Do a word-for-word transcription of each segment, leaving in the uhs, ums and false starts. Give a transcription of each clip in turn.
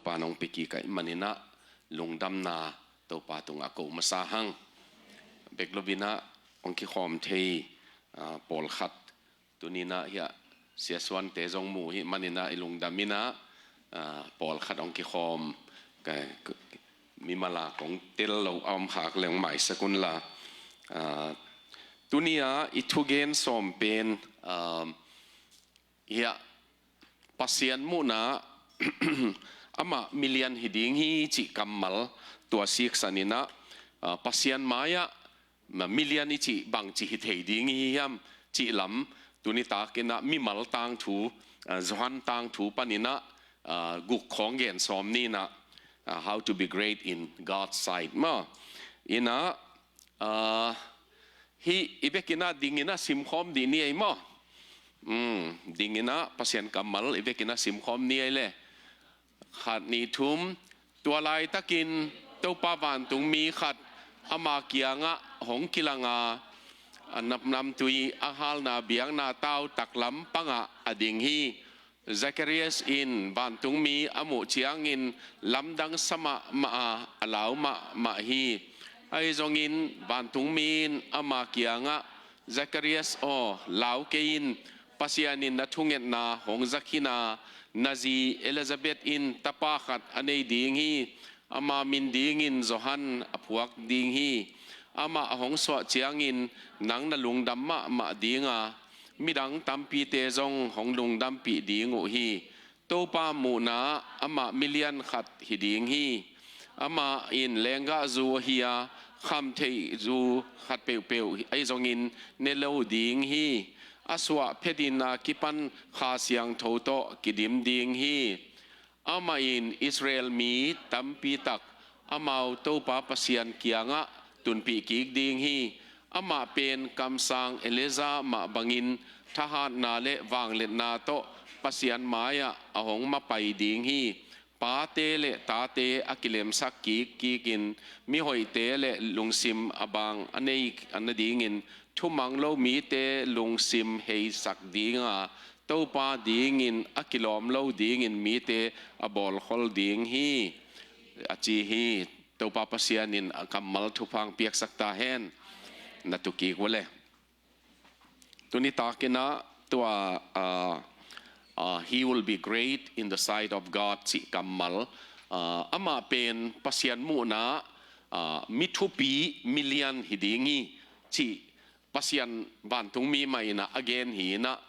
Topa nong pia kik ahih manin ah lungdamna Topa tungah ko masa hang. Bek lo-in ah hong kikhawm thei, ah, pawlkhat tuni-in ah hiah Sia Suante zong mu ahih manin ah i lungdam in ah, ah, pawlkhat hong kikhawm, ka, ka, mimal a kong tel lo a om khak leh hong maisak un la. Ah, tuni-a i thugen sawm pen, ah, hiah Pasian muhna amah milian hi ding hi cih kammal tua siksan in ah, ah, Pasian mai-ah ma milian i cih bangci hi thei ding i hi hiam cih lam, tuni takin ah mimal tangthu, ah, Johan tangthu panin ah, ah, guk khawng gen sawm ni in ah, ah, how to be great in God's sight maw. In ah, ah, hih i vekin ah dingin ah simkhawm dih ni ei maw. Hmm, dingin ah Pasian kammal i vekin ah simkhawm ni ei leh. Khat, nih, thum. Tua laitakin Topa vantungmi khat ama kiangah hong kilang a, a namnamtui a halna biakna tau taklam pangah a ding hi. Zacharias in vantungmi a muh ciangin lamdang sa mahmah a, a lau mahmah hi. Ahi zongin vantungmi in ama kiangah, Zacharias aw, lau kei in, Pasian in na thungetna hong za khin a, na zi Elizabeth in tapa khat a nei ding hi. Ama min dingin Johan a phuak ding hi. Amah a hong suah ciangin nang na lungdam mahmah ding a, midang tampite zong hong lungdampih ding uh hi. Topa muhna amah milian khat hi ding hi. Amah in lenggahzu ahi a, khamtheihzu khat peuhpeuh ahi zongin ne lo ding hi. A suah phetin a kipan Kha Siangtho tawh kidim ding hi. Amah in Israel mi tampi tak amau Topa Pasian kiangah tunpih kik ding hi. Amah pen kamsang Elijah mah bangin thahatna le vangliatna tawh Pasian mai-ah a hong mapai ding hi. Pate le tate a kilemsak kikkikin mihoihte le lungsim a bang a nei a na dingin thumang lo mite lungsim heisak ding a, Topa dingin a kilawm lo dingin mite a bawlkhol ding hi, a ci hi. Topa Pasian in a kammal thupha hong piaksak ta hen. Na tu kik uh le. Tuni takin ah tua, ah, ah, "He will be great in the sight of God," cih kammal, ah, amah pen Pasian muhna, ah, mi thupi milian hi ding hi cih Pasian vantungmi mah in ah a gen hi in ah,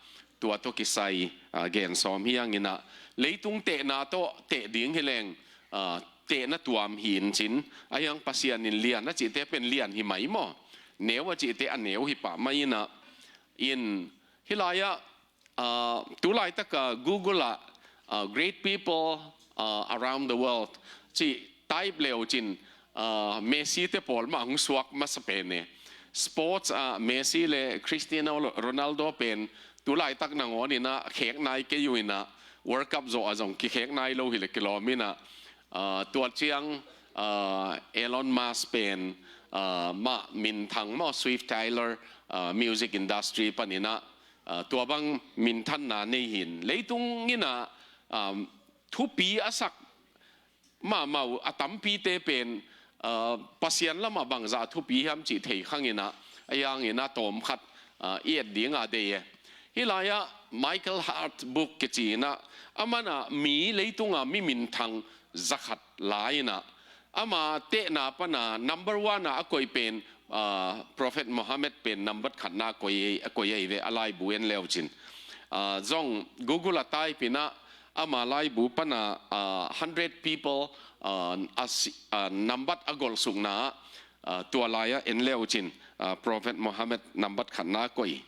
tua tawh kisai, ah, gen sawm hi hang in ah, leitung tehna tawh teh ding hi leng, ah, tehna tuam hi in cin, ahi hang Pasian in lian a cihte pen lian hi mai maw? Neu a cihte a neu hi pah mai in ah, in hih lai-ah, ah, tu laitak a Google ah, ah, "Great people, ah, around the world" cih type le uh cin, ah, Messi te pawl mah hong suak masa pen e. Sports ah Messi le Cristiano Ronaldo pen tu laitak nangawn in ah khek nai kei uh in ah, World Cup zawh ah zong kikhek nai lo hi leh kilawm in ah, ah, tua ciang, ah, Elon Musk pen, ah, mah minthang maw, Swift Tyler, ah, music industry panin ah, ah, tua bang minthanna nei hi in, leitung in ah, ah, thupi a sak mahmah uh a tampite pen, ah, Pasian lamah bangzah thupi hiam cih thei khang in ah, ahi hang in ah tawm khat, ah, i et ding a deih e. Hih lai-ah Michael Hart book kici in ah, aman ah mi leitung a mi minthang za khat la in ah, ama tehna pan a number one a a koih pen, ah, Prophet Muhammad pen number khatna a koih, a koih ahi ve, a laibu en le uh cin. Ah, zong Google ah type in ah, ama laibu pan a, ah, hundred people, ah, a si-, ah, number a golhsukna ah, ah, tua lai-ah en le uh cin, ah, Prophet Muhammad number khatna a koih.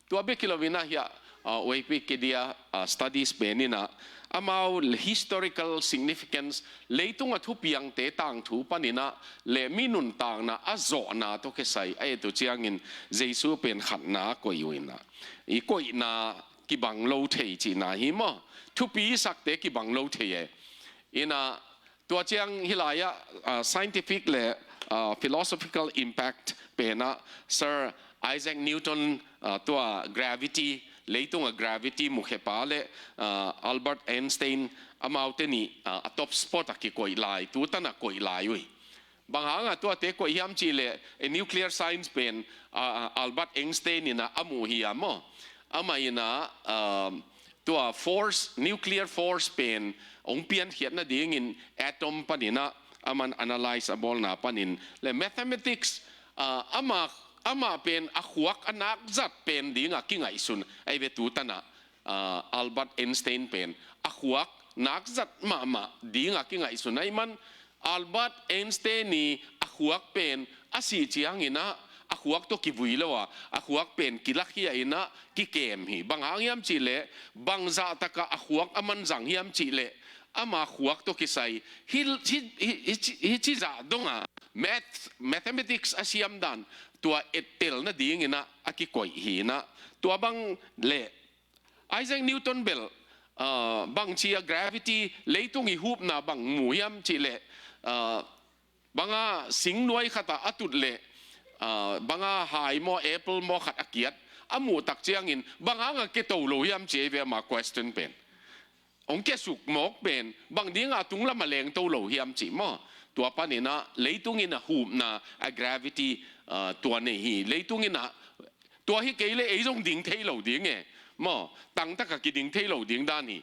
Tua bek hi lo in ah hiah, ah, Wikipedia, ah, studies pen in ah, amau historical significance, leitung a thupiangte tangthu panin ah le mi nuntakna a zawhna tawh kisai a et uh ciangin Jesu pen khatna a koih uh in ah, i koihna kibang lo thei cihna hi maw? Thupi i sakte kibang lo thei e. In ah, tua ciang hih lai-ah, ah, scientific le, ah, philosophical impact pen ah Sir Isaac Newton, ah, tua gravity leitung a gravity mukhepa le, ah, Albert Einstein, amaute nih, ah, a top spot a kikoih lai, tu tan a koih lai uh hi. Bang hang a tuate koih hiam cih leh, eh, nuclear science pen, ah, ah, Albert Einstein in a, a muh hi a maw. Amah in a, ah, tua force, nuclear force pen hong piankhiat nadingin atom panin a, aman analyze a bawlna panin le mathematics, ah, amah, amah pen a khuak a nak zat pen ding a kingaihsun ahi ve tu tan a, ah, Albert Einstein pen a khuak nak zat mahmah ding a kingaihsun ahih man, Albert Einstein i a khuak pen a sih ciangin a, a khuak tawh kivui lo a, a khuak pen kilakhia in a kikem hi. Bang hang hiam cih leh, bang zahtak a a khuak aman zang hiam cih leh, ama khuak tawh kisai hi, hi, hi, hi, hi ci zah dong a math, mathematics a siam dan, tua ettel nadingin a, a kikoih hi in a, tua bang leh Isaac Newton bel, ah, bangci a gravity, leitung i hupna bang mu hiam cih leh, ah, bang a singnuai khat ah a tut leh, ah, bang a hai maw, apple maw khat a kiat, a muh tak ciangin, bang hang a kia to lo hiam ci ahi ve ama question pen. Hong kia suk mawk pen, bang ding a tunglam a leng to lo hiam cih maw. Tua panin a, leitung in a hupna a gravity, ah, tua nei hi. Leitung in a, tua hi kei leh ei zong ding thei lo ding e. Maw, tangtak a kiding thei lo ding dan hi.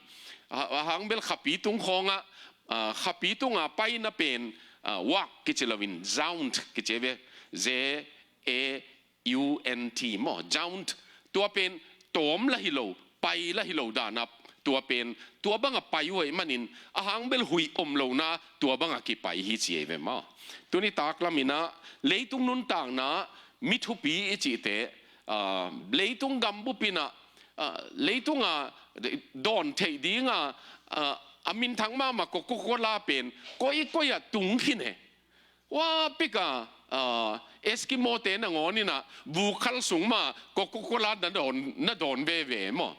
A, a hang bel khapi tung khawng a, ah, khapi tung a paina pen, ah, walk kici lo in, jaunt kici ve, J A U N T maw, jaunt. Tua pen tawm la hi lo, pai la hi lo dan a, tua pen, tua bang a pai uh ahih manin, a hang bel huih om lo na, tua bang a kipai hi ci ahi ve maw. Tuni taklam in a, leitung nuntakna, mi thupi i cihte, ah, leitung gambup in a, ah, leitung a dawn theih ding a, ah, a minthang mahmah Coca-Cola pen, koi koi ah tung khin e. Ua pik a, ah, Eskimo te nangawn in a, vukhal sung mah Coca-Cola na dawn, na dawn veve maw.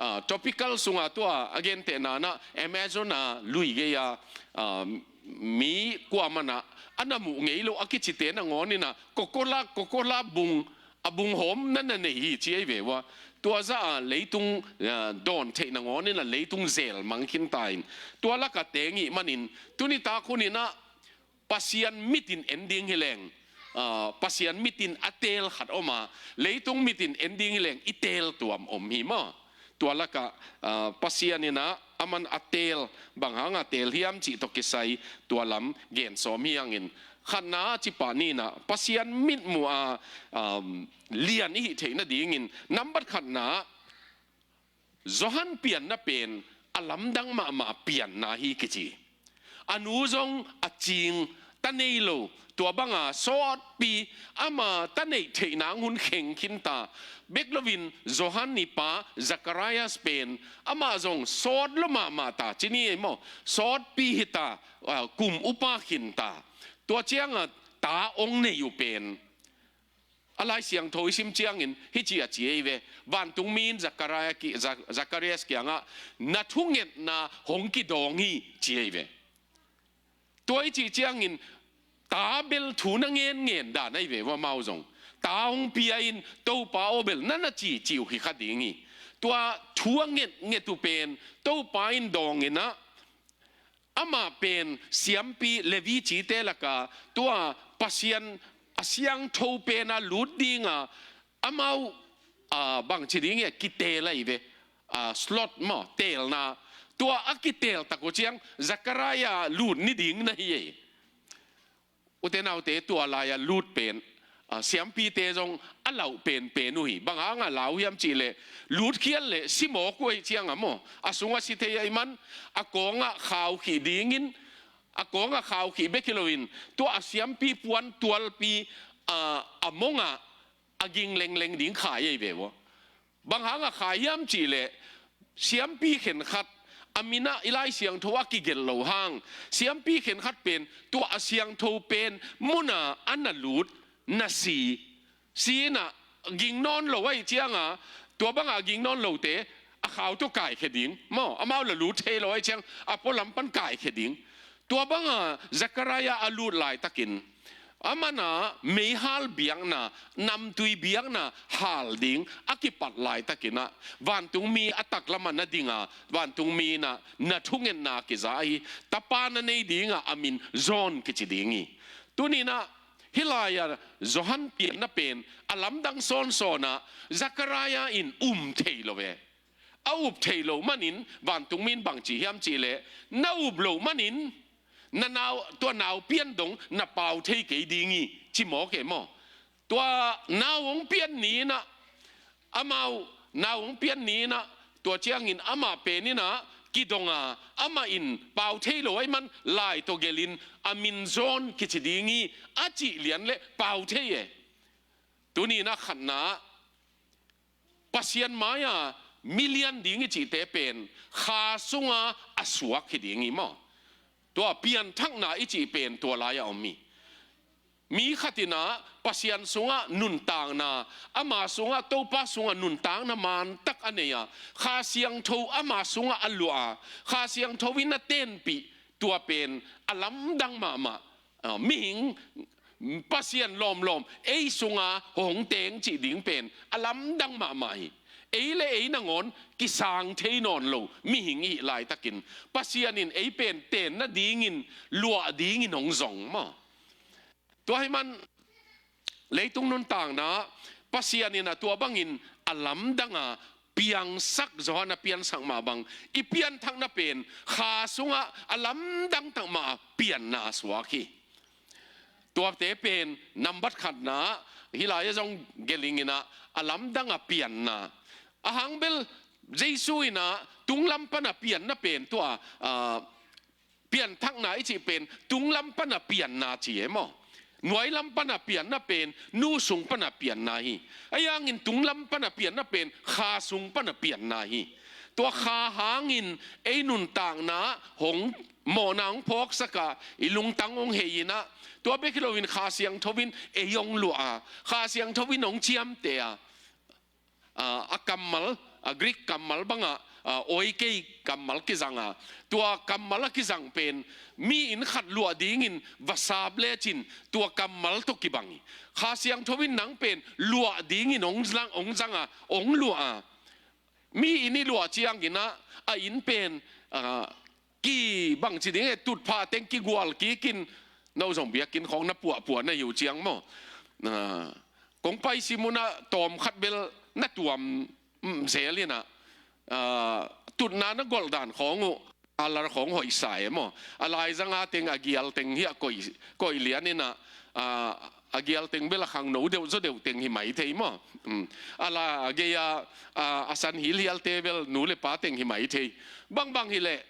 Ah, tropical sung a tua, a gentehna in a, Amazon a lui gei a, ah, mi kuamah in a, a na muh ngei lo a kici te nangawn in a, Coca-Cola, Coca-Cola bung, a bung hawm na na nei hi ci ahi ve ua. Tua zah a leitung, ah, dawn theih nangawn in a leitung zel mang khin ta in. Tua lak a teng ahih manin, tuni tak hun in a, Pasian mit in en ding hi leng, ah, Pasian mit in a teel khat om a, leitung mit in en ding hi leng i teel tuam om hi maw. Tua lak ah, ah, Pasian in a, aman a teel, bang hang a teel hiam cih tawh kisai, tua lam gen sawm hi hang in. Khatna a ci pah ni in a, Pasian mit muh a, um, lian i hih theih nadingin, nambat khatna, Johan pianna pen a lamdang mahmah pianna hi kici. A nu zong a cing, ta nei lo, tua bang a sawtpi, ama ta neih theih nang hun kheng khin ta. Bek lo in Johan i pa Zacharias pen, amah zong sawt lua mahmah ta, ci ni ei maw, sawtpi hi ta, ah, kum upa khin ta. Tua ciang a ta ong nei uh pen, a Lai Siangtho i sim ciangin, hih ci a ci ei ve. Vantung mi in Zakaria ki-, Za-, Zacharias kiangah, na thungetna hong kidawng hi, ci ei ve. Tua i cih ciangin, ta bel thu na ngenngen dan ahi ve, va mau zong. Ta hong pia in, Topa aw bel, na na ci, ci uh hi kha ding hi. Tua thu a ngetnget uh pen, Topa in dawng in a, amah pen siampi Levi cite laka, tua Pasian a siangtho pen a lut ding a, amau, ah, bangci ding e, kiteel ahi ve, ah, slot maw, teelna. Tua a kiteel tak uh ciang, Zakaria lut ni ding na hi ei. Ute naute, tua lai-a lut pen, ah, siampite zong a lauh penpen uh hi. Bang hanga lau hiam cihleh, lut khial leh si mawk uh ahih cianga maw, a sungah si thei ahih man, a kawngah khau khih dingin, a kawngah khau khih bek hi loin, tua a siampi puan tualpi, ah, a mongah a ging lengleng ding khai ahi ve uh. Bang hanga khai hiam cihleh, siampi khenkhat, a minah i Lai Siangtho a kigelh loh hang, siampi khenkhat pen, tua a siangtho pen muna a na lut, na si, si inah ging nawn lo ahih cianga, tua banga ging nawn lote, a khau tawh kaikhia ding. Maw, amau la lut thei lo ahih ciang, a pualam pan kaikhia ding. Tua banga Zakaria a lut laitakin, Aman ah meihal biakna, namtui biakna hal ding a kipat laitakin ah, vantungmi a taklamah na ding a, vantungmi in ah na thungetna kiza hi. Tapa na nei ding a, a min John kici ding hi. Tuni in ah hih lai-ah Johan pianna pen a lamdang sawnsawn ah, Zechariah in um thei lo ve. A up thei loh manin vantungmi in bang ci hiam cih leh, na up loh manin na nau, tua nau pian dong na pau thei kei ding hi, ci mawk e maw. Tua nau hong pian ni in ah, amau nau hong pian ni in ah, tua ciangin amah pen in ah kidong a, amah in pau thei lo ahih man lai tawh gelhin a min John kici ding hi, a cih lian leh pau thei e. Tuni in ah khatna, Pasian mai-ah mi lian ding i cihte pen kha sungah a suak hi ding hi maw. Tua pianthakna i cih pen tua lai-ah om hi. Mi khat in ah Pasian sungah nuntakna, ama sungah, Topa sungah nuntakna mantak a nei a, Kha Siangtho ama sungah a luah a, Kha Siangtho in a tenpih, tua pen a lamdang mahmah. Ah, mihing, Pasian lawmlawm ei sunga hong teng cih ding pen a lamdang mahmah hi. Ei le ei nangawn kisang thei nawn lo mihing i hih laitakin, Pasian in ei pen tenna dingin, luah dingin hong zong maw. Tua ahih man leitung nuntakna Pasian in ah tua bangin a lamdang a piangsak, Johan a piansak mah bang, i pianthakna pen kha sungah a lamdang tak mah a pianna a suak hi. Tuate pen nambat khatna, hih lai-ah zong gelhin in ah a lamdang a pianna. A hang bel Jesu in ah tunglam pan a pianna pen tua, ah, pianthakna i cih pen tunglam pan a pianna ci e maw. Nuailam pan a pianna pen nu sung pan a pianna hi. Ahi hangin tunglam pan a pianna pen kha sung pan a pianna hi. Tua kha hangin ei nuntakna hong, mawhna hong phawksak a, i lungtang hong hei in ah, tua bek hi loin Kha Siangtho in ei hong luah a, Kha Siangtho in hong ciamteh a, a, a kammal, a Greek kammal bangah, a, oikei kammal kizang a, tua kammal a kizang pen mi in khat luah dingin va sap lecin tua kammal tawh kibang hi. Kha Siangtho in nang pen luah dingin hong zang, hong zang a, hong luah a. Mi in i luah ciangin ah, a inn pen, a, kibang ci ding e, tutphah teng kigual kikin, no zong biakinn khawng na puahpuah na hi uh ciang maw. Ah, kong pai sim un ah tawm khat bel na tuam, mm, zel in ah, ah, tutna na golh dan khawng uh, a lar khawng hoihsa e maw. A laizang a teng, a gial teng hi a koih, koih lian in ah, ah, a gial teng bel a khangno deuh zaw deuh teng hi mai thei maw. Mm. A la, a gei a, a, a san hilhialte bel nu le pa teng hi mai thei. Bangbang hi leh,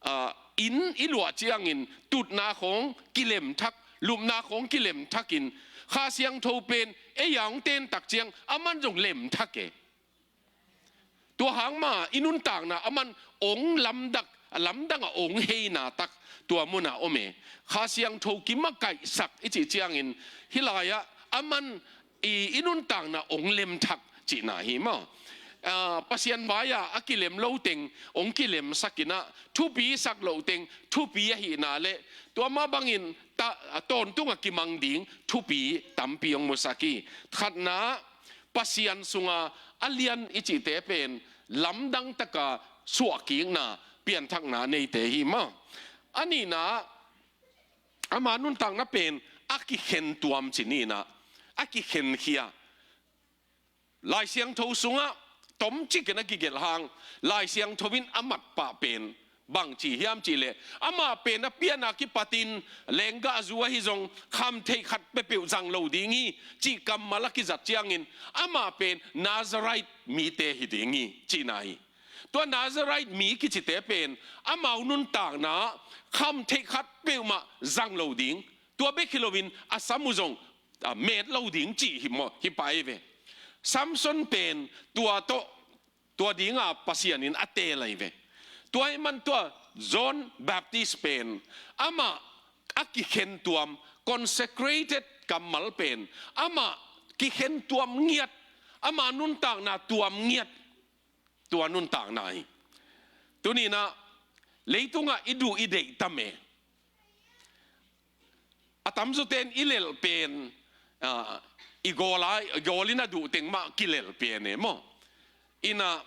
ah, inn i luah ciangin tutna khawng kilemthak, lupna khawng kilemthakin, Kha Siangtho pen ei a hong ten tak ciang aman zong lemthak e. Tua hang mah i nuntakna aman ong lamdak, lamdang a ong heina tak tua munah om e. Kha Siangtho kimakaihsak i cih ciangin hih lai-ah aman i, i nuntakna ong lemthak cihna hi maw. Ah, Pasian vai-ah a kilem lo teng ong kilemsak in ah, thupi sak lo teng thupi ahihna le tua mah bangin ta, a tawntung a kimang ding thupi tampi ong musak hi. Khatna, Pasian sunga a lian i cihte pen lamdang taka suahkikna, pianthakna neite hi maw. A nihna, ama nuntakna pen a kikhen tuam ci ni in ah, a kikhenkhia. Lai Siangtho sungah tomcikin a kigelh hang, Lai Siangtho in a mat pah pen bang ci hiam cih leh, amah pen a pian a kipatin lenggahzu ahi zong khamtheih khat peuhpeuh zang lo ding hi cih kammal a kizat ciangin, amah pen Nazarite mite hi ding hi cihna hi. Tua Nazarite mi kicite pen amau nuntakna khamtheih khat peuhmah zang lo ding, tua bek hi loin a sam uh zong, a, met lo ding cih hi maw, hi pah hi ve. Samson pen tua tawh, tua dinga Pasian in a teel ahi ve. Tua ahih man tua John Baptist pen amah a kikhen tuam, consecrated kammal pen amah kikhen tuam ngiat, ama nuntakna tuam ngiat, tua nuntakna hi. Tuni in ah leitungah i duh i deih tam e. A tamzaw ten i lelh pen, ah, i gawl a, i gawl in a duh teng mah kilelh pen e maw. Ina,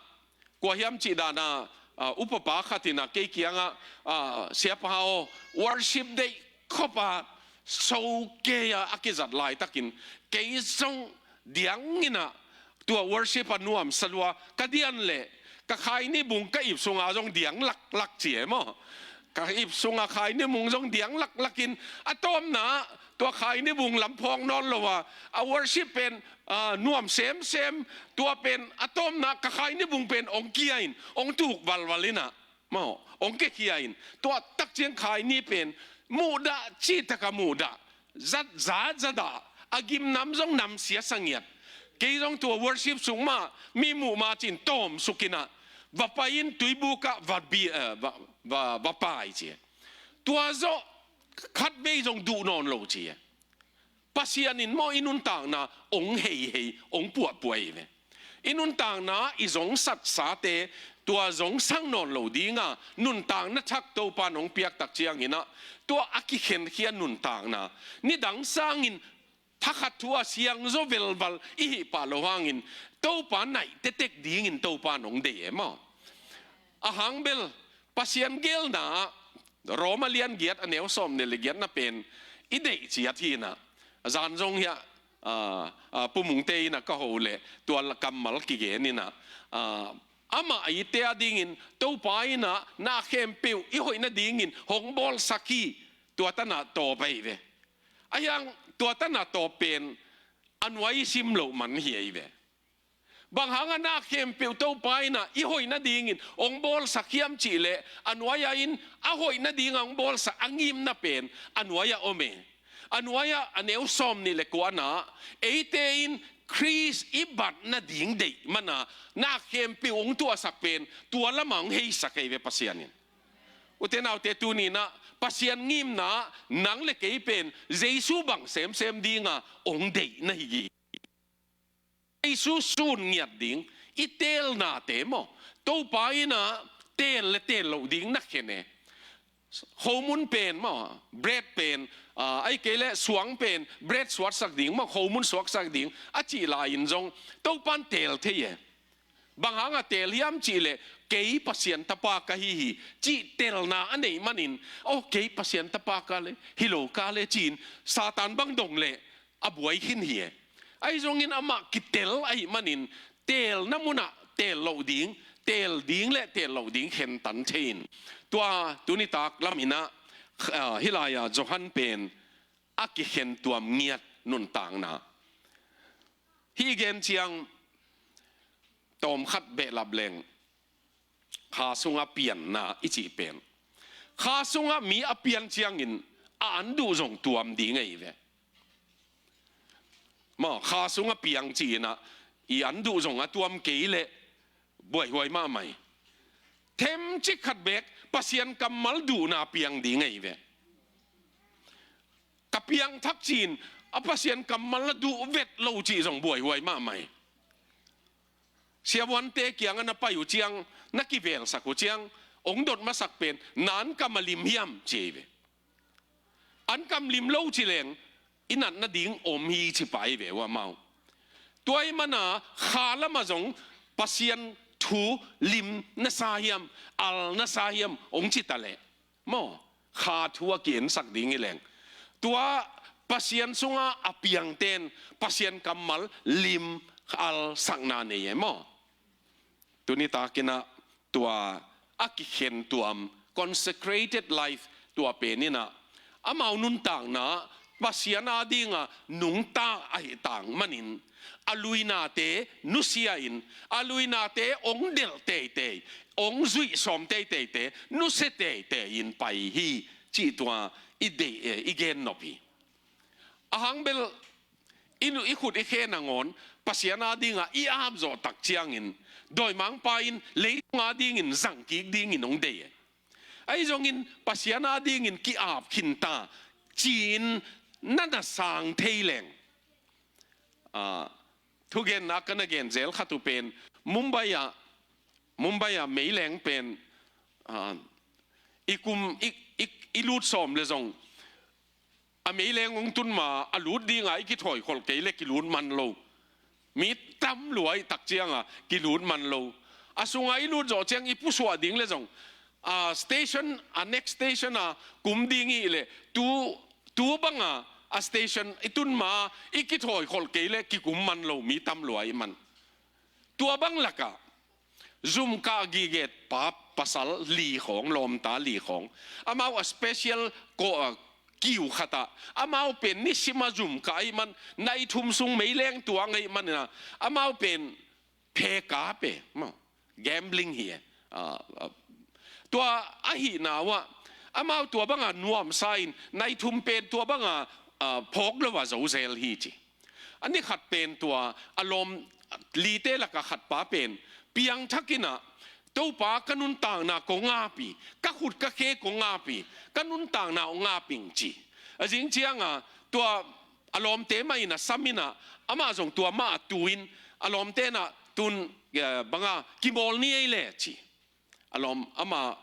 kua hiam cih dana, ah, upapa khat ina kei kiangah, ah, "Siapa aw, worship deih khop a, so kei a, a kizat laitakin kei zong diang ina tua worship a nuamsa lua, ka dian leh ka khaini bung ka ip sunga zong diang laklak," ci e maw. Ka ip sunga khaini bung zong diang laklakin a tawpna tua khaini bung lam phawng nawn lo a, a worship pen, ah, nuam semsem, tua pen a tawpna ka khaini bung pen ong kia in, ong tuk valval ina maw, ong kekhia in, tua takciang khaini pen muhdah cih taka muhdah, zat za za dah, a gimnam zong namsia sangiat. Kei zong tua worship sung mah mi muh ma cin tawm suk ina, va pai in tuibukah va bi, eh, va, va, va pai ci. Tua zawh khatvei zong duh nawn lo ci. Pasian in maw i nuntakna ong heihei, ong puahpuah hi ve. I nuntakna i zong satsate tua zong sang nawn lo dinga nuntakna thak Topa nong piak takciang ina, tua a kikhenkhia nuntakna, nidang sangin thakhat thu a siangzaw velval i hih pah lo hangin Topa naih tetek dingin Topa nong deih e maw. A hang bel Pasian gelna ah Roma lian giat a neu sawmnih le giatna pen i deih ciat hi ina, zan zong hiah, ah, ah, Pu Mungte ina ka ho leh tua kammal kigen ina, ah, amah a itte a dingin Topa ina na khempeuh i hoihna dingin hong bawlsak hi, tua tana tawp ahi ve. Ahi hang tua tana tawp pen a nuai i sim loh man hi ahi ve. Bang hanga na khempeuh Topa ina i hoihna dingin ong bawlsak hiam cih leh, a nuai-a in a hoihna dinga ong bawlsak a ngimna pen a nuai-a om e. A nuai-a a neu sawmnih le kuana, eite in Khrist i bat nading deih mana na khempeuh ong tuahsak pen tua lama ong heisak ahi ve Pasian in. Ute naute, tuni ina Pasian ngimna nang le kei pen Jesu bang semsem dinga ong deih na hi hi. Jesu sun ngiat ding, i teelnate maw, Topa ina teel le teel loh ding na khen e. Khomun pen maw, bread pen, ah, ahih kei leh suang pen bread suaksak ding maw, khomun suaksak ding a cih lai-in zong Topan teel thei e. Bang hanga teel hiam cih leh, kei Pasian tapa ka hi hi cih teelna a neih manin, aw, kei Pasian tapa ka le, hi lo ka le ci-in Satan bang dong leh a buai khin hi e. Ahi zongin amah kitel ahih manin teelna munah teel loh ding, teel ding le teel loh ding khentan thei in. Tua tuni tak lam ina, ah, hih lai-a Johan pen a kikhen tuam ngiat nuntakna. Hih i gen ciang tawmkhat behlap leng, kha sunga pianna i cih pen, kha sunga mi a pian ciangin a an duh zong tuam ding ahi ve. Maw, kha sunga piang ci-ina i an duh zong a tuam kei leh buaihuai mahmah hi. Themcik khat beek Pasian kammal duhna piang ding ahi ve. Ka piangthak ci-in a Pasian kammal na duh vet lo cih zong buaihuai mahmah hi. Siavuante kiangah na pai uh ciang, na kivelsak uh ciang, ong dot masak pen, "Na ankam a lim hiam?" ci hi ve. Ankam lim lo ci leng i nat nading om hi ci pah hi ve uh amau. Tua ahih mana kha lamah zong Pasian thu lim na sa hiam, al na sa hiam ong ci ta leh, maw, kha thu a ki-ensak ding hi leng, tua Pasian sunga a piangten Pasian kammal lim, al sakna nei e maw. Tuni takin ah tua a kikhen tuam, consecrated life, tua pen in ah amau nuntakna Pasian adinga nungta ahih tak manin a luinate nusia in, a luinate ong delh teitei, ong zuih sawm teiteite nusia teitei in pai hi cih tua i deih, eh, i gen nop hi. A hang bel i nu, i khut i khe nangawn Pasian adinga i apzawh tak ciangin dawimangpa in leitung adingin zangkik dingin ong deih e. Ahi zongin Pasian adingin ki-ap khin ta ci-in na na sang thei leng. Ah, thugenna ka na gen zel khat uh pen Mumbai ah, Mumbai ah meileng pen, ah, i kum, i, i, i lut sawm le zong a meileng hong tun ma a lut dinga i kithawi kholh kei le kilut man lo. Mi tam lua i tak cianga kilut man lo. A sunga i lut zawh ciang i pusuah ding le zong a station, a next station a kum ding i hih leh tu, tu banga a station i tun ma i kithawi kholh kei le kikum man lo, mi tam lua i man. Tua bang lakah zumkah gige pa pasal li khawng, lawmta li khawng, amau a special ko a kiu khatah, amau pen nisima zumkah ahih man, nai thum sung meileng tuang ahih manina, amau pen pheka pe maw, gambling hi e. Ah, ah. Tua ahihna uah amau tua banga nuamsa in nai thum pen tua banga, ah, phawk lo a zo zel hi ci. A ni khat pen tua a lawm lite laka khat pa pen piangthak inah, Topa, ka nuntakna kong ngap hi, ka khut ka khe kong ngap hi, ka nuntakna hong ngap ing ci. A zing cianga tua a lawmte mah inah sam inah, amah zong tua mah a tu in, a lawmte inah tun, eh, banga kimawl ni ei le ci. A lawm, ama,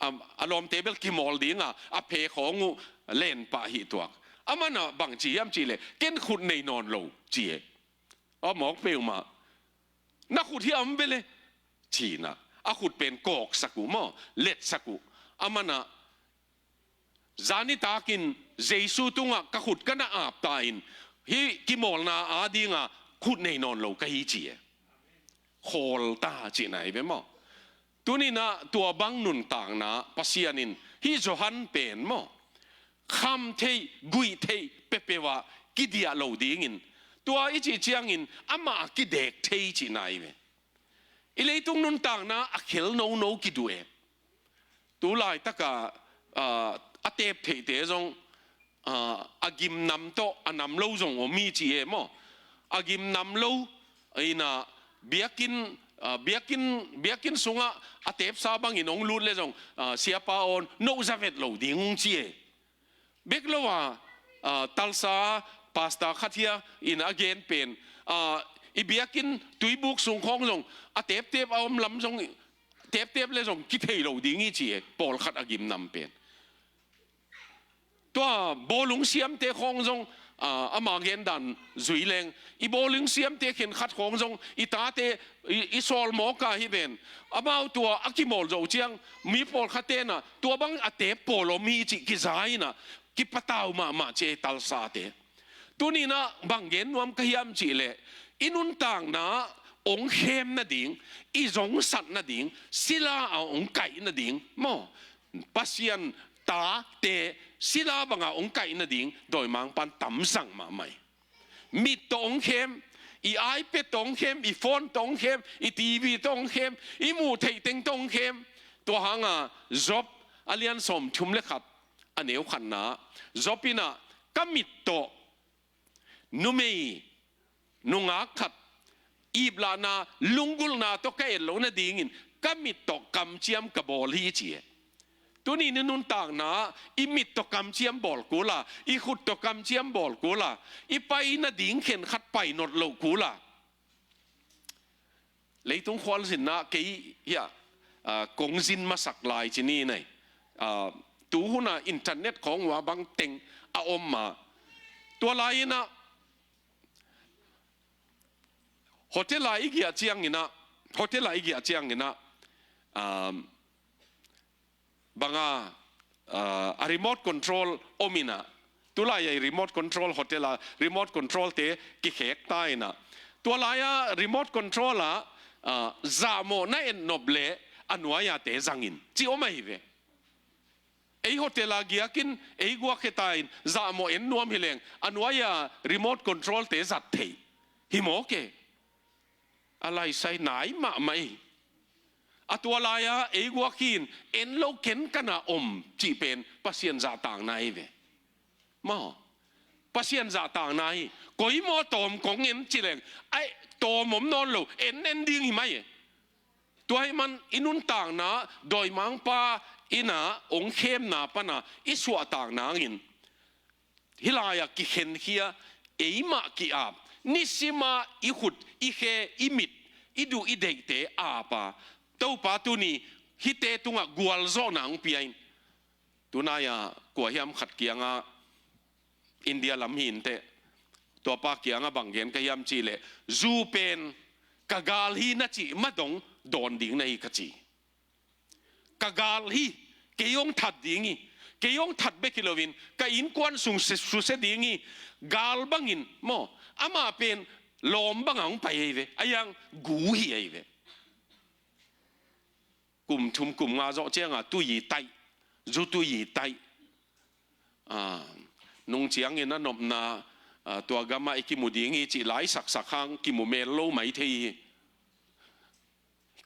a, a lawmte bel kimawl dinga a phe khawng uh len pah hi tuak. Amanah bang ci hiam cih leh, ken khut nei nawn lo ci e. A mawk peuhmah, na khut hi a om bel e, cinah a khut pen kawksak uh maw, letsak uh. Amanah zan nitakin Jesu tungah ka khut ka na ap ta in, hih kimawlna adinga khut nei nawn lo ka hi ci e. Khawl ta cihna hi ve maw? Tuninah tua bang nuntakna Pasian in hih Johan pen maw, kham theih, guih theih peuhpeuh ah kidiah lo dingin, tua i cih ciangin amah a kidek thei cihna hi ve. I leitung nuntakna a khel nono kiduh e. Tu laitaka, ah, a tep theihte zong, ah, a gimnam tawh a nam lo zong om hi ci e maw? A gimnam lo inah biakinn, ah, biakinn, biakinn sungah a tepsa bangin hong lut le zong, ah, siapa awn noh zavet lo ding hong ci e. Bek lo a, ah, Tulsa pastor khat hia in a gen pen, ah, i biakinn tuibuk sung khawng zong a teptep a om lam zong, teptep le zong kithei lo ding hi ci e, pawlkhat a gimnam pen. Tua bawlung siamte khawng zong, ah, ama gendan zui leng, i bawlung siamte khenkhat khawng zong i tate, i, i sawlmawka hi ven. Amau tua a kimawl zoh ciang mi pawlkhat tenah tua bang a tep pawl om hi cih kiza inah kipatau mahmah ci e, Tulsate. Tuninah bang gen nuam ka hiam cih leh, i nuntakna hong khem nading, i zongsat nading, sila a hong kaih nading maw, Pasian tate sila banga hong kaih nading dawimangpan tamzang mahmah hi. Mit tawh hong khem, i iPad tawh hong khem, i phone tawh hong khem, i TV tawh hong khem, i muh theih teng tawh hong khem. Tua hanga Job a lian sawmthum le khat, a neu khatna, Job inah, ka mit tawh numei nungak khat iplahna, lunggulhna tawh ka et loh nadingin ka mit tawh kamciam ka bawl hi ci e. Tuni ni nuntakna i mit tawh kamciam bawl kula, i khut tawh kamciam bawl kula, i pai nading khenkhat pai not loh kula. Leitung khualzinna kei hia, ah, kong zin masak lai ci ni nei. Ah, tu huna internet khawng ua bang teng a om ma. Tua lai inah hotel a i giah cianginah, hotel a i giah cianginah, um, banga, ah, a remote control om inah, tulai a i remote control hotel a remote control te kikhek ta inah, tua lai a remote control a, ah, zahmawh na et nop leh a nuai a te zangin ci om ahi ve. Ei hotel a giakin ei guak kheta in zahmawh en nuam hi leng a nuai a remote control te zat thei hi mawk e. A laisai nai mahmah hi. A tua lai-a ei guak hi in en lo ken kana om cih pen Pasian zahtakna hi ve. Maw, Pasian zahtakna hi. Koi maw tawm kong en ci leng, ai, tawm om nawn lo, en en ding hi mai e. Tua hi man i nuntakna dawimangpa ina ong khemna pana i suahtak nangin hih lai-ah kikhenkhia, eimah ki-ap, nisima i khut i khe i mit i duh i deihte apa Topa tuni hihte tungah gualzawhna hong pia in. Tunai-ah kua hiam khat kiangah India lam hi inteh, tua pa kiangah bang gen ka hiam cih leh, zu pen ka gal hi na cih ma dong dawn ding na hi ka ci. Ka gal hi, kei hong that ding hi, kei hong that bek hi loin ka innkuan sung se, susia ding hi, gal bangin maw, amah pen lawm bangah hong pai ahi ve, a hiang gu hi ahi ve. Kum thum kum nga zawh ciangah tui i taih, zu tui i taih. Ah, nung ciangin a nopna, ah, tua gamah i kimu ding hi cih la i saksak hang kimu mel lo mai thei hi.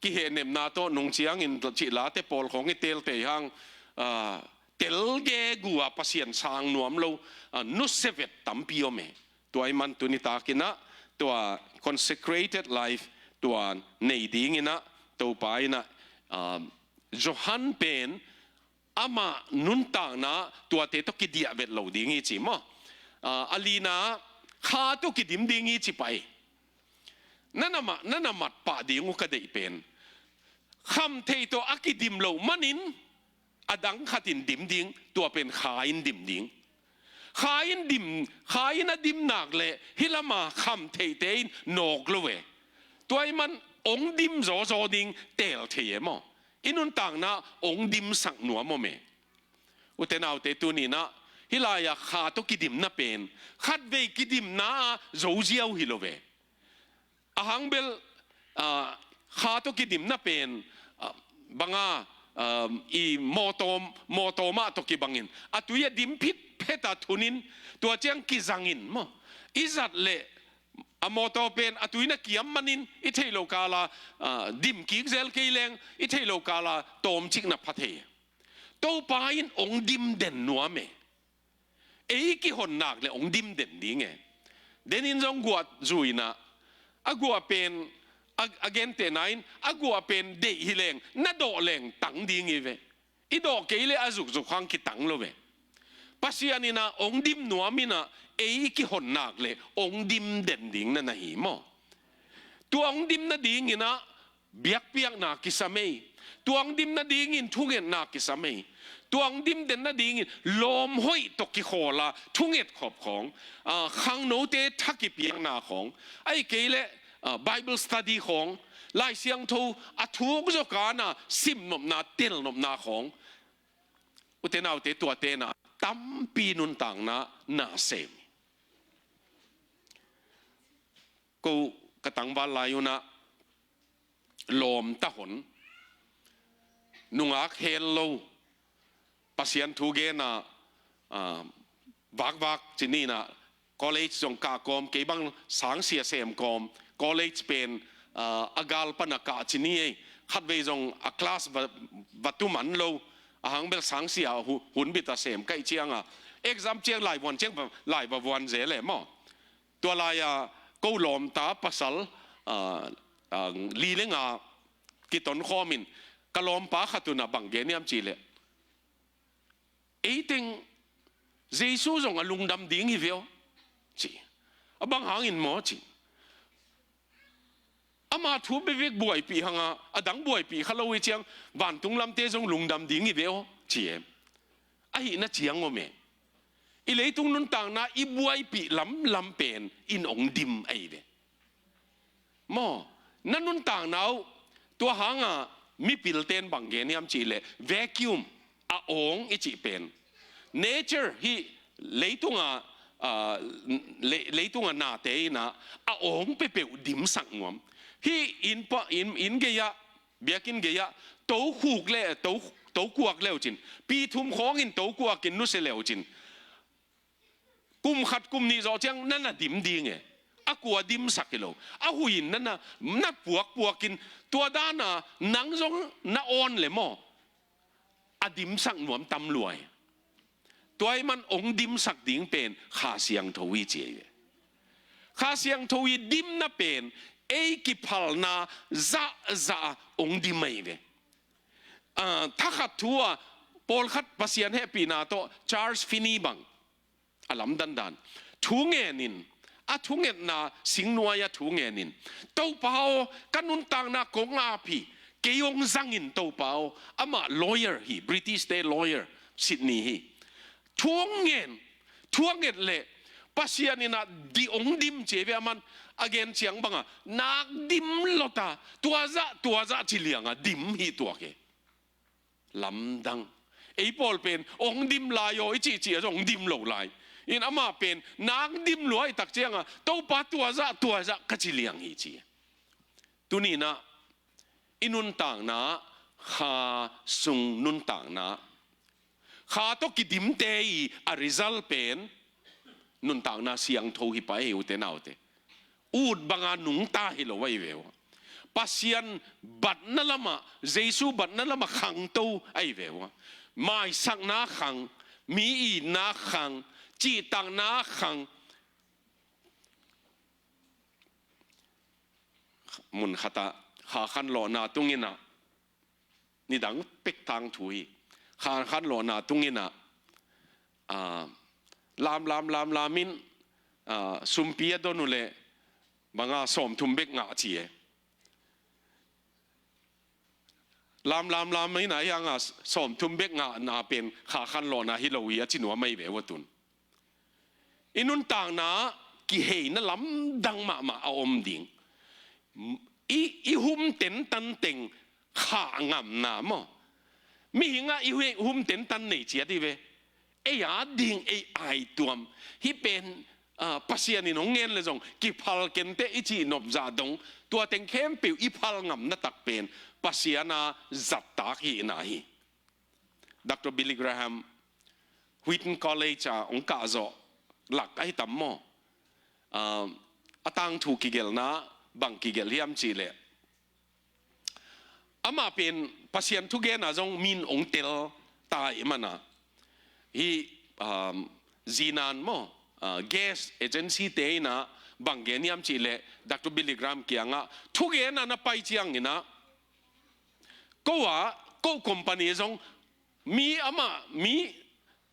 Kihehnepna tawh nung ciangin cih late pawl khawng i teeltei hang, ah, tel gegu a Pasian sang nuam lo, ah, nusia vet tampi om e. Tua ahih man tuni takin ah tua consecrated life tua nei dingin ah Topa in ah, ah, Johan pen amah nuntakna tuate tawh kidiah vet lo ding hi ci maw? Ah, a lina, kha tawh kidim ding hi ci pah hi. Na na ma, na na mat pah ding uh ka deih pen, khamtheih tawh a kidim loh manin a dang khatin dim ding, tua pen kha in dim ding. Kha in dim, kha in a dim nak leh hih lama khamtheihte in nawk lo e. Tua ahih man hong dim zawzaw ding teel thei e maw? I nuntakna hong dimsak nuam om e. Ute naute, tuni-in ah hih lai-ah kha tawh kidimna pen khatvei kidimna ah zo ziau hi lo ve. Ahang bel, ah, kha tawh kidimna pen, ah, banga, ah, i mawtaw, mawtaw mah tawh kibangin a tui a dim phitphet a thunin tua ciang kizangin maw, i zat leh a mawtaw pen a tui na kiam manin i theih loh kala, ah, dim kik zel kei leng i theih loh kala tawmcik na pha thei. Topa in hong dim den nuam e. Ei kihon nak leh hong dim den ding e. Denin zong guah zu-in ah, a guah pen, a, a gentehna in a guah pen deih hi leng na dawh leng tang ding hi ve. I dawh kei leh a zukzuk hang kitang lo ve. Pasian in ah hong dim nuam in ah ei kihon nak leh hong dim den ding na na hi maw? Tua hong dim nadingin ah biakpiakna kisam ei. Tua hong dim nadingin thungetna kisam ei. Tua hong dim den nadingin lawm hoih tawh kikhawla thunget khop khawng, ah, khangnote tha kipiakna khawng, ahih kei leh, ah, Bible study khawng, Lai Siangtho a thuk zawkana simnopna, telnopna khawng. Ute naute, tuate in ah tampi nuntakna na sem. Ko ka tangval lai-un ah lawmta hon, nungak hel lo, Pasian thu gen a, ah, vakvak ci ni in ah, college zong kah kawm, kei bang sangsia sem kawm, college pen, ah, a gal pan a kah ci ni ei, khatvei zong a class va, va tu man lo, ahang bel sangsia hu, hun bit a sem ka hih ciangah, exam ciang lai vuan ciang va, lai va vuan zel e maw? Tua lai-a ko lawmta pasal, ah, ah, li le nga kitonkhawmin ka lawmpa khat un ah bang gen hiam cih leh, ei teng Jesu zong a lungdam ding hi ve aw, ci. A bang hangin maw ci. Ama thu bekbek buaipih hang a, a dang buaipih kha lo hi ciang, vantung lamte zong lungdam ding hi ve aw, ci e. Ahihna ciang om e. I leitung nuntakna i buaipih lamlam pen in hong dim ahi ve. Maw, na nuntakna uh, tua hanga mipilte'n bang gen hiam cih leh vacuum, a awng i cih pen. Nature hi, leitunga, ah, le, leitunga nate in ah a awng peuhpeuh dimsak nuam. Hih inn pa, inn, inn gei-ah, biakinn gei-ah, tokhuk le, to, tokuak le uh cin, pi thum khawngin tokuakin nusia le uh cin, kum khat kum nih zawh ciang na na dim ding e. A kua dimsak hi lo. A huih in na na, na puakpuakin tua dana nang zong na awn le maw, a dimsak nuam tam lua hi. Tua ahih man hong dimsak ding pen Kha Siangtho hi ci ahi ve. Kha Siangtho hi dimna pen ei kiphalna zahzah ah hong dim ahi ve. Ah, thakhat thu ah pawlkhat Pasian hehpihna tawh Charles Finney bang a lamdandan thu ngenin, a thungetna singnuai-ah thu ngenin, Topa aw, ka nuntakna kong ap hi, kei hong zangin Topa aw. Amah lawyer hi, British-te lawyer, Sydney hi. Thu hong ngen, thu a nget leh Pasian in ah di ong dim ci ve. A man a gen ciang bangah nak dim lota, tua zah tua zah ci liangah dim hi tuak e. Lamdang. Ei pawl pen ong dim lai aw i cihcih a zong ong dim lo lai. In amah pen nak dim lua i tak ciangah Topa tua zah tua zah ka ci liang hi ci. Tuninah i nuntakna, kha sung nuntakna, kha tawh kidimte i a result pen nuntakna siangtho hi pah ei ute naute. Ut banga nungta hi lo ahi ve uh. Pasian batna lamah, Jesu batna lamah khangto ahi ve uh. Maisakna khang, mi itna khang, cihtakna khang. Mun khatah kha khanlawhna tunginah, nidang pek tangthu hi. Kha khanlawhna tunginah, ah, lam lam lam lam in, ah, sumpi a don uh leh banga sawmthum bek ngah ci e. Lam lam lam in a hianga sawmthum bek ngahna pen kha khanlawhna hi lo hi a ci nuam ahi ve uh a tun. I nuntakna kiheina lamdang mahmah a om ding. I, i hum tentan teng khah ngamna maw? Mihingah i hu-, hum tentan nei ciat hi ve. Ei a ding ei aituam. Hih pen, ah, Pasian in hong ngen le zong kiphal kenteh i cih nopzah dong. Tua teng khempeuh i phal ngamna tak pen Pasian a zattak hihna hi. Doctor Billy Graham, Wheaton College ah hong kahzawh lak ahi tam maw? Ah, a tangthu kigelhna bang kigelh hiam cihleh, amah pen Pasian thugena zong min hong tel ta ih mana. Hih, um, zinan maw, ah, gas agency te inah bang gen hiam cihleh Doctor Billy Graham kiangah thugena na pai cianginah ko ah, ko company zong mi amah, mi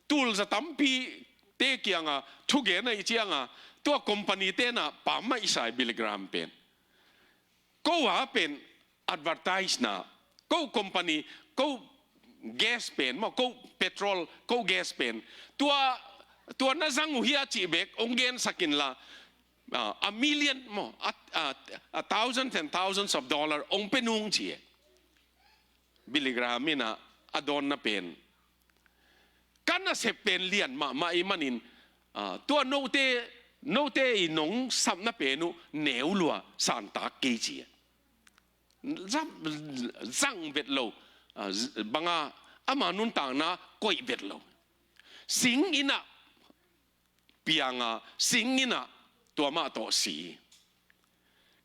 tulza tampi te kiangah thugen a ih ciangah tua company tenah pammaih sa ih Billy Graham pen. Ko ah pen advertise na, ko company, ko gas pen maw, ko petrol, ko gas pen, tua, tua na zang uh hia cih bek hong gensak inla, ah, a million maw, a, a, a thousands and thousands of dollar hong pe nung ci e. Billy Graham inah a dawnna pen, ka nasep pen lian mahmah ih manin, ah, tua note, note ih nong sapna pen uh neu lua santak kei ci e. Zang, zang vet lo, ah, z-, banga ama nuntakna koih vet lo. Sing inah pianga sing inah tua mah tawh si.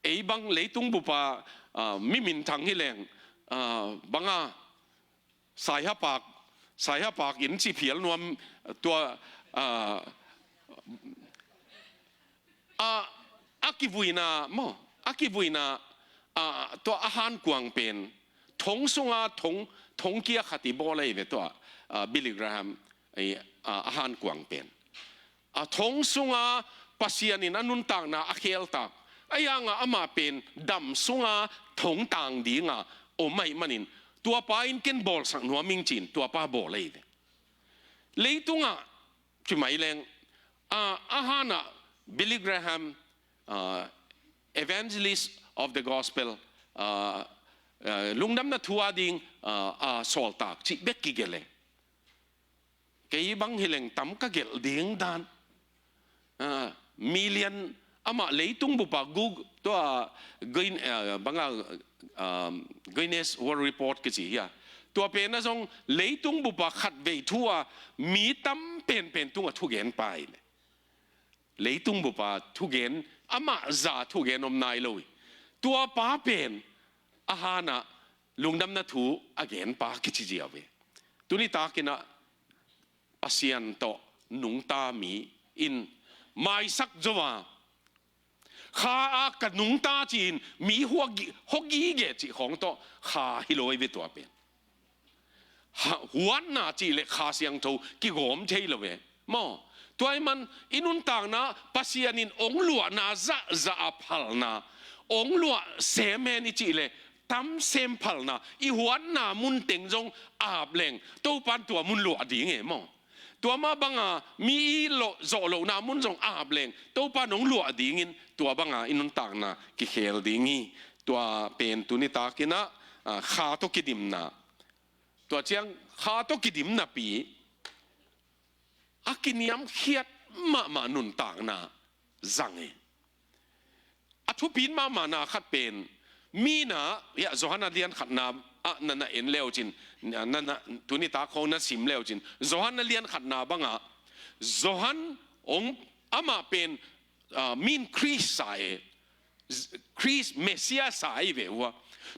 Ei bang leitung bupa, ah, mi minthang hi leng, ah, banga saihapak, saihapak in ci phial nuam tua, ah, a, a kivuina maw, a kivuina, ah, tua a hankuang pen thong sunga thong, thong kia khat i bawl ahi ve tua, ah, Billy Graham, eh, ah, a hankuang pen. A thong sunga Pasian in a nuntakna a kheltak. Ahi hanga amah pen dam sunga thong tang dinga om ahi manin tuapa in ken bawlsak nuam ing ci-in tuapa bawl ahi ve. Leitungah ci mai leng, ah, a hanah Billy Graham, ah, evangelist of the gospel, ah, ah, lungdamna thu a ding, ah, a sawltak cih bek kigelh e. Kei bang hi leng tam ka gelh ding dan. Ah, million amah leitung bupa Gug-, tua Guin-, ah, banga, ah, Guinness World Report kici hia. Tua pen a zong leitung bupa khatvei thu a mi tam penpen tungah thugen pa hi le. Leitung bupa thugen, amah za thugen om nai lo hi. Tua pa pen a hanah lungdamna thu a gen pa kici ziau hi. Tuni takinah Pasian tawh nungta mi in maisak zo a, kha a ka nungta ci-in mi huagi-, huagige cih khawng tawh kha hi lo ahi ve tua pen. Ha, huatna cih le Kha Siangtho kigawm thei lo ve. Maw, tua ahih man i nuntakna Pasian in ong luahna zahzah a phalna, ong luah sem hen i cih le tam sem phalna, i huatna mun teng zong ap leng Topan tua mun luah ding e maw. Tua mah banga mi i lo, zawh lohna mun zong a hap leng Topa nong luah dingin tua banga i nuntakna kikhel ding hi. Tua pen tuni takin ah, ah, kha tawh kidimna. Tua ciang kha tawh kidimnapi a kiniamkhiat mahmah nuntakna zang hi. A thupi mahmahna khat pen, mi na, ya, Johan a lian khatna ah na na en leucin, na, na, tuni tak khong na sim leucin, Johan a lian khatna banga, Johan ong amah pen, ah, min Khrist sa e, Khrist Messiah sa i ve ua.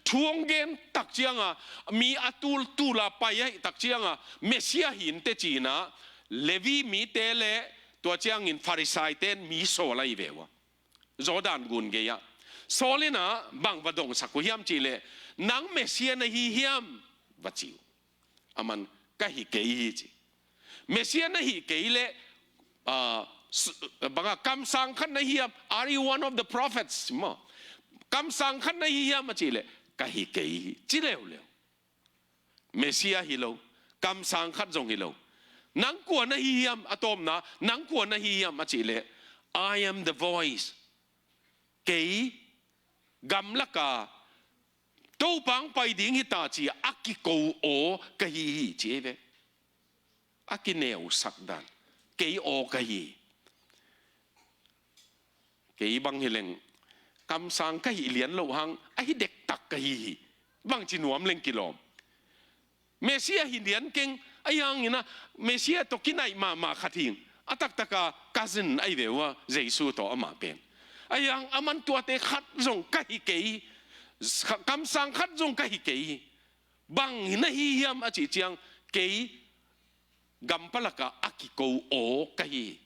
Thu ong gen tak cianga, mi a tultula pai ahi tak cianga, Messiah hinte cina, Levi mite le tua ciangin Farisai ten mi sawl ahi ve ua. Jordan gun gei-ah. Sawl in ah bang va dongsak uh hiam cihleh, nang Messiah na hi hiam? Va ci uh. Aman ka hi kei hi ci. Messiah na hi kei leh, ah, s-, banga kamsang khat na hi hiam? Are you one of the prophets? Maw. Kamsang khat na hi hiam a cihleh, ka hi kei hi. Ci leuleu. Messiah hi lo, kamsang khat zong hi lo. Nang kua na hi hiam a tawpna, nang kua na hi hiam a cihleh, I am the voice. Kei gamlaka Topa ong pai ding hita ci a kiko aw ka hi hi ci ei ve. A kineusak dan. Kei aw ka hi. Kei bang hi leng kamsang ka hi lian loh hang a hi dektak ka hi hi. Bangci nuam leng kilawm. Messiah hi lian keng, ahi hangin ah Messiah tawh kinaih mahmah khat hing. A taktaka cousin ahi ve ua Jesu tawh amah pen. Ahi hang aman tuate khat zong ka hi kei. Kamsang khat zong ka hi kei. Bang hi na hi hiam a cih ciang kei gampalaka a kiko aw ka hi.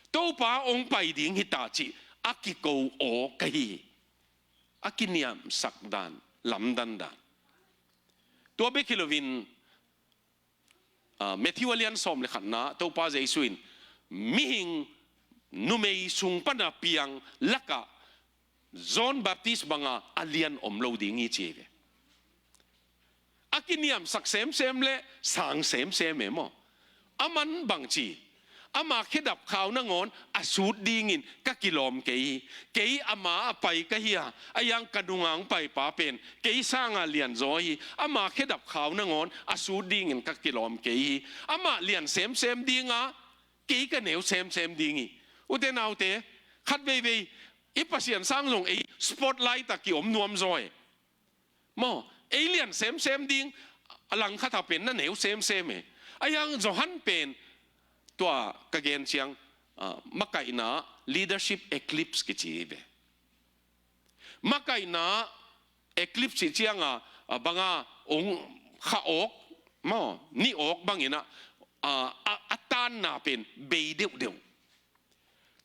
Topa ong pai ding hita cih a kiko aw ka hi. A kiniamsak dan, lamdang dan. Tua bek hi loin, ah, Matthew a lian sawm le khatna, Topa Jesu in mihing numei sung pana piang lakah John Baptist banga a lian om lo ding hi ci ei ve. A kiniamsak semsem le sang semsem e maw. Aman bangci, ama khedap khau nangawn a sut dingin ka kilawm kei hi. Kei ama a pai ka hi a, ahi hang ka nunga ong paipa pen kei sanga lianzaw hi. Ama khedap khau nangawn a sut dingin ka kilawm kei hi. Ama lian semsem dinga kei ka neu semsem ding hi. Ute naute, khat veivei i Pasian sang zong ei spotlight a kiom nuamzaw e. Maw, ei lian semsem ding, a langkhat a pen na neu semsem e. Ahi hang Johan pen tua ka gen ciang, ah, makaihna leadership eclipse kici hi ve. Makaihna eclipse cianga, ah, banga ong kha awk, maw, ni awk bangin ah, ah, a, a tanna pen bei deuhdeuh.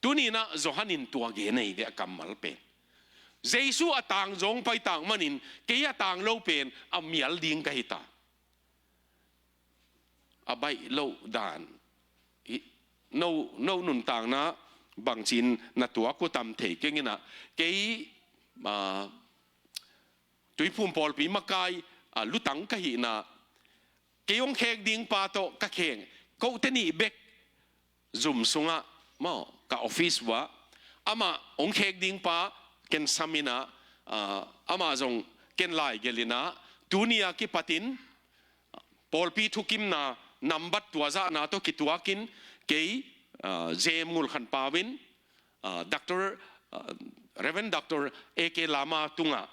Tuni-in ah Johan in tua gen ahi ve a kammal pen. Jesu a tangzawng pai tak manin kei a tang lo pen a mial ding ka hi ta. A baih loh dan. I, no, no nuntakna bangcin na tuak uh tam thei keng in ah kei, ah, Tuiphum pawlpi makai, ah, lutang ka hihna, kei hong khek ding pa tawh ka kheng, kote nih bek zum sungah, maw, ka office uah, amah hong khek ding pa ken sam in ah, ah, amah zong ken laigelh in ah, tuni a kipatin pawlpi thukimna nambat tuazahna tawh kituakin kei, ah, Jem Ngul Khan Pau in, ah, Doctor, ah, Reverend Doctor A K Lama tungah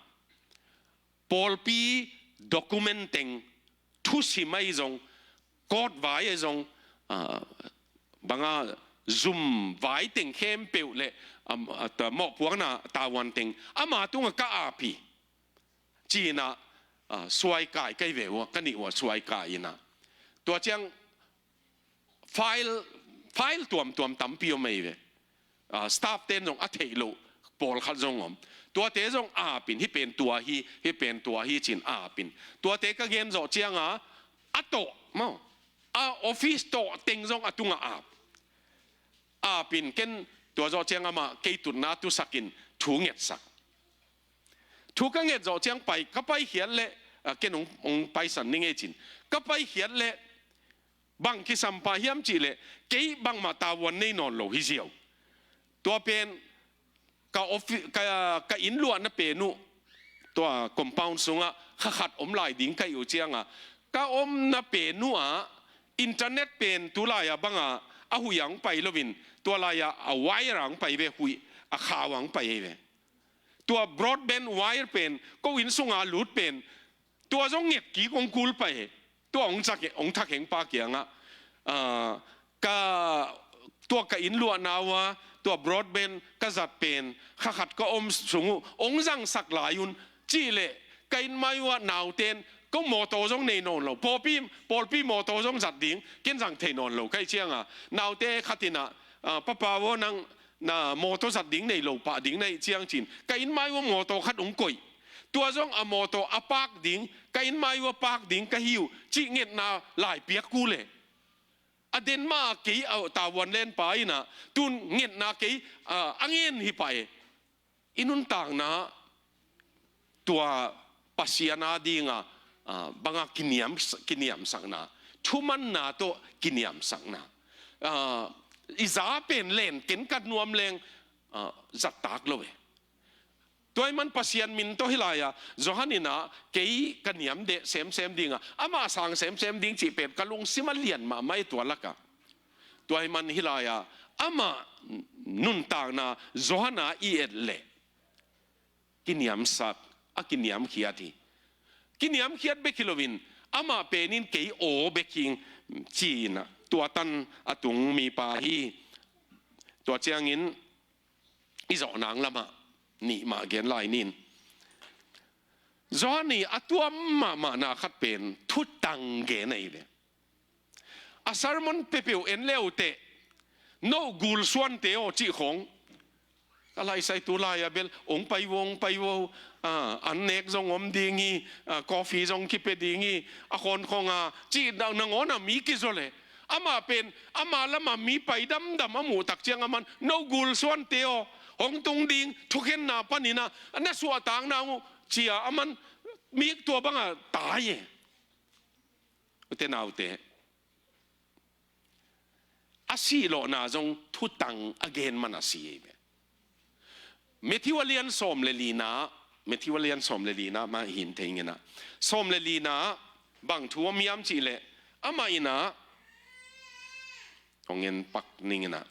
pawlpi document teng, thusim ahi zong, court vai ahi zong, ah, banga zum vai teng khempeuh le, am, ah, ta, mawhpuakna tavuan teng ama tungah ka ap hi. Ci-in ah, ah, suaikai ka hi ve uh a, ka nih uh a suaikai in ah. Tua ciang file, file tuamtuam tampi om ahi ve. Ah, staff ten zong a theih loh pawlkhat zong om. Tuate zong a ap in, hih pen tua hi, hih pen tua hi ci-in a ap in. Tuate ka gen zawh cianga, a tawh, maw, a office tawh teng zong a tungah a ap. A ap in ken tua zawh ciang amah kei tutna tusakin thu ngetsak. Thu ka nget zawh ciang pai, ka paikhiat leh, ah, ken hong, hong paisan ning ei ci-in. Ka paikhiat leh, Bang kisam pah hiam cih leh, kei bangmah tavuan nei nawn lo hi ziau. Tua pen ka offi-, ka, ka inn luahna pen uh, tua compound sungah kha khat om lai ding ka hih uh ciangah, ka omna pen uh ah internet pen tu lai-a bangah a huih ah hong pai loin, tua lai-ah a wire ah hong pai ve, huih a khau ah hong pai hi ve. Tua broadband wire pen ko inn sungah lut pen, tua zong nget kik hong kul pah hi. Tua hong thak-, hong thakheng pa kiangah, ah, ka, tua ka inn luahna uh ah tua broadband ka zat pen kha khat ka om sung uh hong zangsak lai un. Cih leh ka inn mai uh ah naute in, ko mawtaw zong nei nawn lo, pawlpi, pawlpi mawtaw zong zat ding ken zang thei nawn lo ka hih ciangah, naute khat in ah, ah, papa aw, nang na mawtaw zat ding nei lo pah ding na hih ciang ci-in, ka inn mai uh ah mawtaw khat hong koih. Tua zong a mawtaw a park ding, ka inn mai uh ah park ding ka hi uh cih ngetna lai piak kul e. A den mah kei a tavuan lenpa in ah, tun ngetna kei, ah, a ngen hi pah e. I nuntakna tua Pasian a dingah, ah, bangah kiniam, kiniamsakna, thumanna tawh kiniamsakna, ah, i za pen len kenkat nuam leng, ah, zattak lo e. Tua ahih man Pasian min tawh hih lai-ah Johan in ah kei ka niam deh semsem dingah, amah sang semsem ding cih pen ka lungsim ah lian mahmah e tua lakah. Tua ahih man hih lai-ah amah nuntakna Johan a i et leh kiniamsak, a kiniamkhiat hi. Kiniamkhiat bek hi loin, amah pen in kei aw bek hi ing ci-in ah tua tan a tung mipa hi. Tua ciangin i zawh nang lamah nih mah gen lai ning. Johan i a tuam mahmahna khat pen thutang gen ahi ve. A sermon peuhpeuh en le uh teh, "No gulsuante aw," cih khawng. Ka laisai tu lai-ah bel, "Hong pai vo, hong pai vo, ah, an nek zong om ding hi, ah, coffee zong kipia ding hi, a khawnkhong a," cih nangawn ah mi kizaw leh. Amah pen, ama lamah mi pai damdam a muh tak ciang aman, "No gulsuante aw, hong tung ding thukhenna panin ah na suahtakna uh," ci-a aman mi tua bangah tai e. Ute naute, a sihlawhna zong thutang a gen man a si hi ve. Matthew a lian sawm le lina, Matthew a lian sawm le lina mah hi in thei ing in ah. Sawm le lina bang thu om hiam cih leh, amah in ah, hong en pak ning in ah.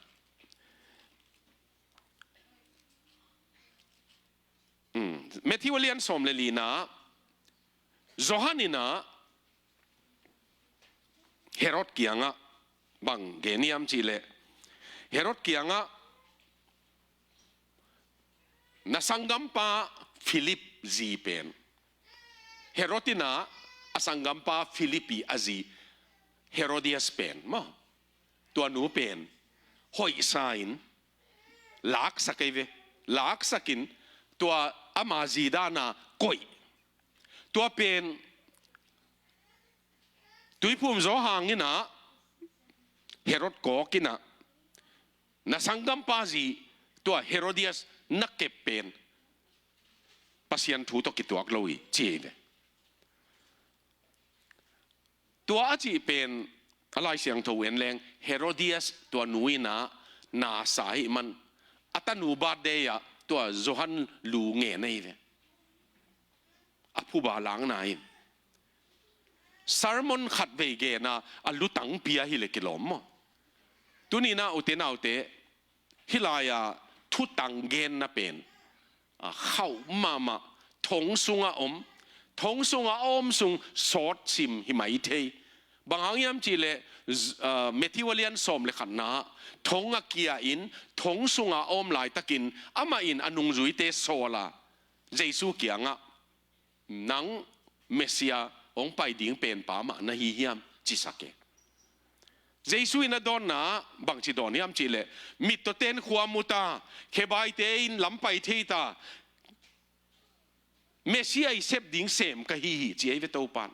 Um, Matthew a lian sawm le lina, Johan in ah Herod kiangah bang gen hiam cih leh, Herod kiangah, "Na sanggampa Philip zi pen." Herod in ah a sanggampa Philip i a zi Herodias pen maw, tua nu pen hoihsa in laksak ahi ve. Laksakin tua ama zi dan a koih. Tua pen Tuiphum Johan in ah Herod kawk in ah, "Na sanggampa zi tua Herodias na kep pen Pasian thu tawh kituak lo hi," ci hi ve. Tua a cih pen a Lai Siangtho en leng, Herodias tua nu in ah na sa ahih man, a tanu birthday ah tua Johan lu ngen ahi ve. A phuba langna in sermon khat vei gen a, a lutang pia hi leh kilawm maw. Tuni in ah ute naute, hih lai-a thutang genna pen, a, khauh mahmah, thong sungah om, thong sungah a om sung sawt sim hi mai thei. Bang hang hiam cih leh, z-, a, Matthew a lian sawm le khatna, thong a kia in, thong sungah a om laitakin, amah in a nungzuite sawl a, Jesu kiangah, "Nang Messiah hong pai ding penpa mah na hi hiam?" ci sak e. Jesu in a dawnna bangci dawn hiam cih leh, "Mittawte in khua mu ta, khebaite in lam pai thei ta, Messiah i sep ding sem ka hi hi," ci ahi ve Topan.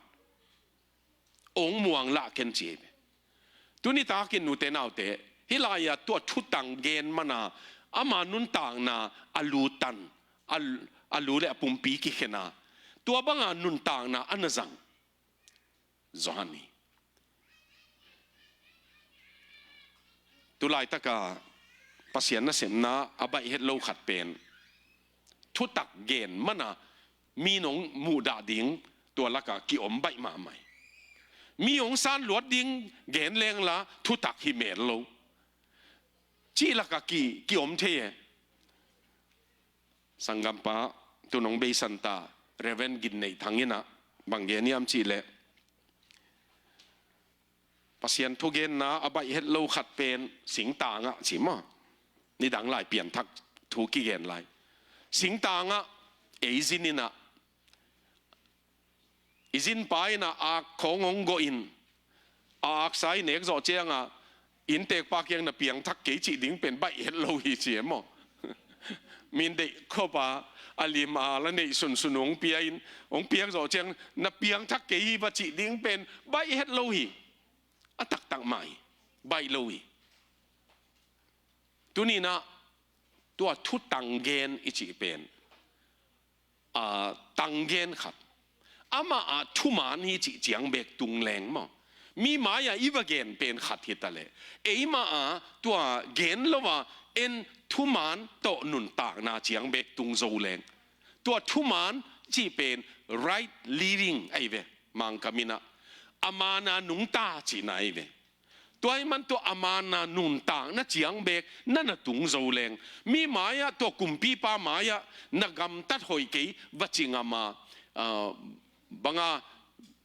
"Hong muang lah ken," ci ahi ve. Tuni takin ute naute, hih lai-a tua thutang gen man a, ama nuntakna a lu tan, a, a lu le a pumpi kikhen a, tua banga nuntakna a na zang Johan hi. Tulaitaka Pasian nasemna a baih het lo khat pen thutak gen mana mi nong muhdah ding tua laka kiom baih mahmah hi. Mi hong san luat ding gen lengla thutak hi mel lo cih laka ki, kiom thei e. Sanggampa tu nong beisan ta Reverend Gin Neih Thang inah bang gen hiam cihleh, Pasian thugenna a baih het lo khat pen singtangah ci maw? Nidang lai pianthak thu kigen lai. Singtangah ei zin inah, i zinpa inah ak khawng hong gawh in, a aksa i nek zawh cianga inntekpa kiang na piangthak kei cih ding pen baih het lo hi ci e maw? Min deih khopa a lim a la neih sunsun hong pia in, hong piak zawh ciang na piangthak kei hi va cih ding pen baih het lo hi. A taktak mah hi. Baih lo hi. Tuninah tua thu tanggen i cih pen, a, tanggen khat, amah ah thuman hi cih ciang bek tung leng maw? Mi mai-ah i va gen pen khat hi taleh, eimah ah tua gen lo a en thuman tawh nuntakna ciang bek tung zo leng, tua thuman cih pen right living ahi ve. Mangkam inah a mana nungta cihna ahi ve. Tua ahih man tua a mana nuntakna ciang bek na na tung zo leng, mi mai-ah, tua kumpipa mai-ah na gamtat hoih kei va ci ngam a, ah, banga,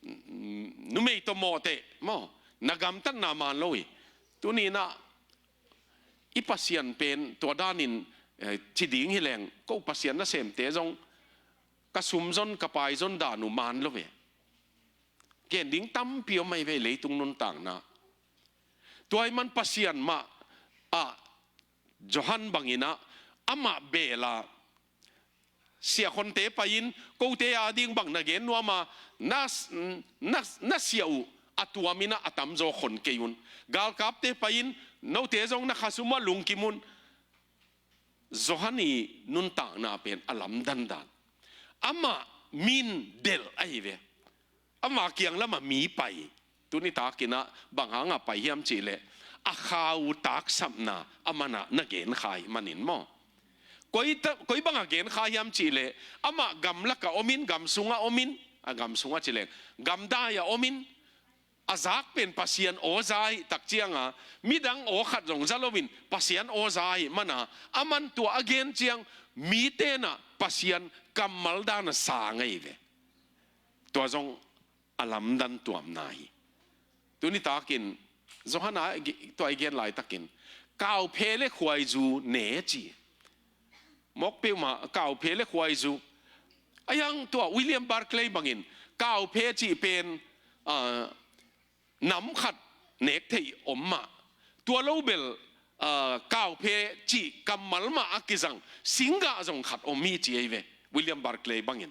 mm, numei tawh mawhteh maw, na gamtatna man lo hi. Tuninah i Pasian pen tua danin, eh, ci ding hi leng, ko Pasian nasemte zong ka sum zon ka pai zon dan uh man lo ve. Gen ding tampi om ahi ve leitung nuntakna. Tua ahih man Pasian mah ah Johan banginah amah bela siahkhonte pai-in kote a ding bang na gen nuama, na, na, na siah uh a tuaminah a tamzaw khon kei un. Galkapte pai-in note zong na khasum ah lungkim un. Johan i nuntakna pen a lamdan dan. Amah min delh ahi ve. Ama kiang lamah mi pai. Tuni takinah bang hanga pai hiam cihleh, a khau taksapna a manah na genkha ahih manin maw? Koi ta, koi banga genkha hiam cihleh, amah gamlakah omin, gam sungah omin, a gam sungah cileng, gamdai-ah omin, a zak pen Pasian aw za ahih tak cianga midang aw khat zong za loin Pasian aw za ahih mana, aman tua a gen ciang mite nah Pasian kammal dan a sang ahi ve. Tua zong a lamdan tuamna hi. Tuni takin Johan a tua i gen laitakin kauphe le khuaizu ne ci. Mawk peuhmah kauphe le khuaizu. A hiang tua William Barclay bangin kauphe cih pen, ah, nam khat nek theih om mah. Tua lo bel, ah, kauphe cih kammal mah a kizang singgah zong khat om hi ci ei ve, William Barclay bangin.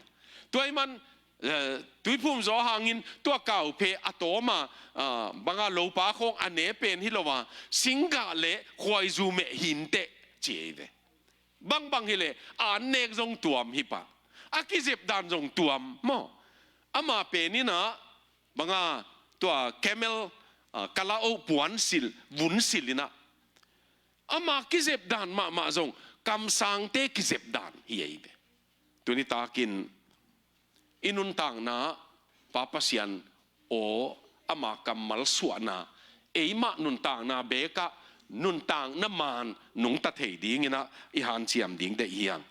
Tua ahih man, eh, tuiphum zaw hangin tua kauphe a tawma, ah, banga lopa khawng a ne pen hi lo a, singgah le khuaizu meh hinteh ci ei ve. Bangbang hileh a an nek zong tuam hi pah, a kizep dan zong tuam maw? Ama peninah banga tua camel, ah, kala oh puan silh, vun silh inah ama kizep dan mahmah zong kamsangte kizep dan hi ei ve. Tuni takin i nuntakna Pa Pasian aw, ama kammal suahna, eimah nuntakna bekah nuntakna man nungta thei dinginah i hanciam ding deih hiang.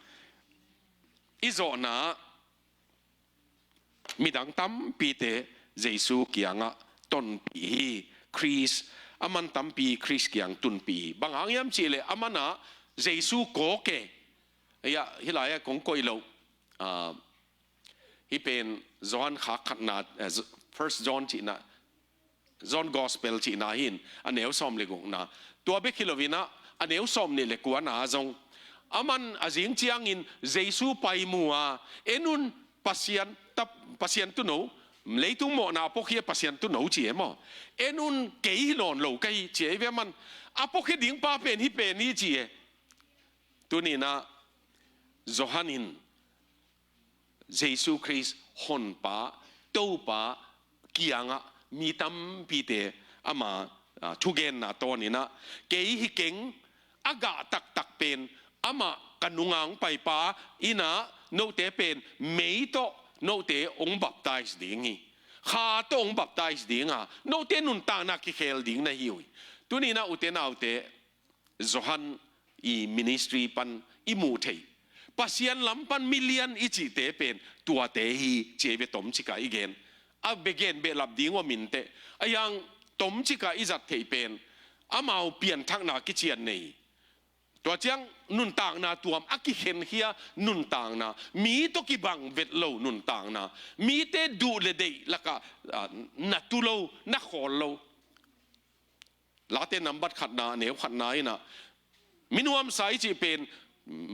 I zawhna midang tampite Jesu kiangah tonpih hi. Khrist, aman tampi Khrist kiang tunpih hi. Bang hang hiam cihleh amanah Jesu kawk e. Hih lai-ah kong koih loh, ah, hih pen Johan khak khatna, eh, First John cihna, John Gospel cihna hin a neu sawm le gukna. Tua bek hi loinah a neu sawm nih le kuana zong aman a zing ciangin Jesu pai mu a, en un, Pasian, tap, Pasian tuuno, leitung mawhna a pawkhia Pasian tuuno ci e maw? En un, kei hi lawn lo ka hi ci e ve. Aman a pawkhia ding pa pen hih pen hi ci e. Tuninah Johan in Jesu Khrist honpa, Topa kiangah mi tampite ama ah, thugenna tawninah, kei hi keng, a gah taktak pen, amah ka nunga hong paipa inah, note pen mei tawh note hong baptize ding hi. Kha tawh hong baptize dinga note nuntakna kikhel ding na hi uh hi. Tuninah ute naute, Johan i ministry pan i muh theih, Pasian lam pan milian i cihte pen tuate hi, ci ei ve, tomcikah i gen. A begen behlap ding om inteh, a hiang tomcikah i zat theih pen amau pianthakna kician nei. Tua ciang nuntakna tuam a kikhenkhia nuntakna, mi tawh kibang vet lo nuntakna, mite duh le deih lakah, ah, na tu lo, na khawl lo. Late nambat khatna, neu khatna inah, minuamsa i cih pen,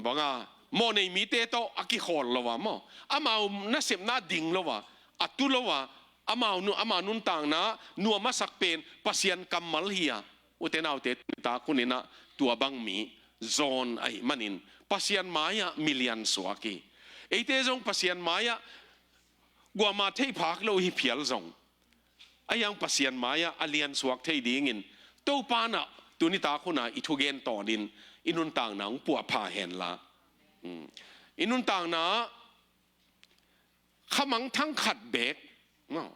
banga, mawhnei mite tawh a kikhawl lo a maw, amau nasepna ding lo a, a tu lo a, amau nu-, amau nuntakna nuam a sak pen Pasian kammal hi a, ute naute, tuni tak huninah tua bang mi zawn ahih manin Pasian mai-ah milian suak hi. Eite zong Pasian mai-ah kuama theihphak lo hi phial zong, a hiang Pasian mai-ah a liansuak thei dingin Topa nah tuni tak huna i thugen tawnin i nuntakna hong puahpha henla. Hmm. I nuntakna khamangthang khat beek, no,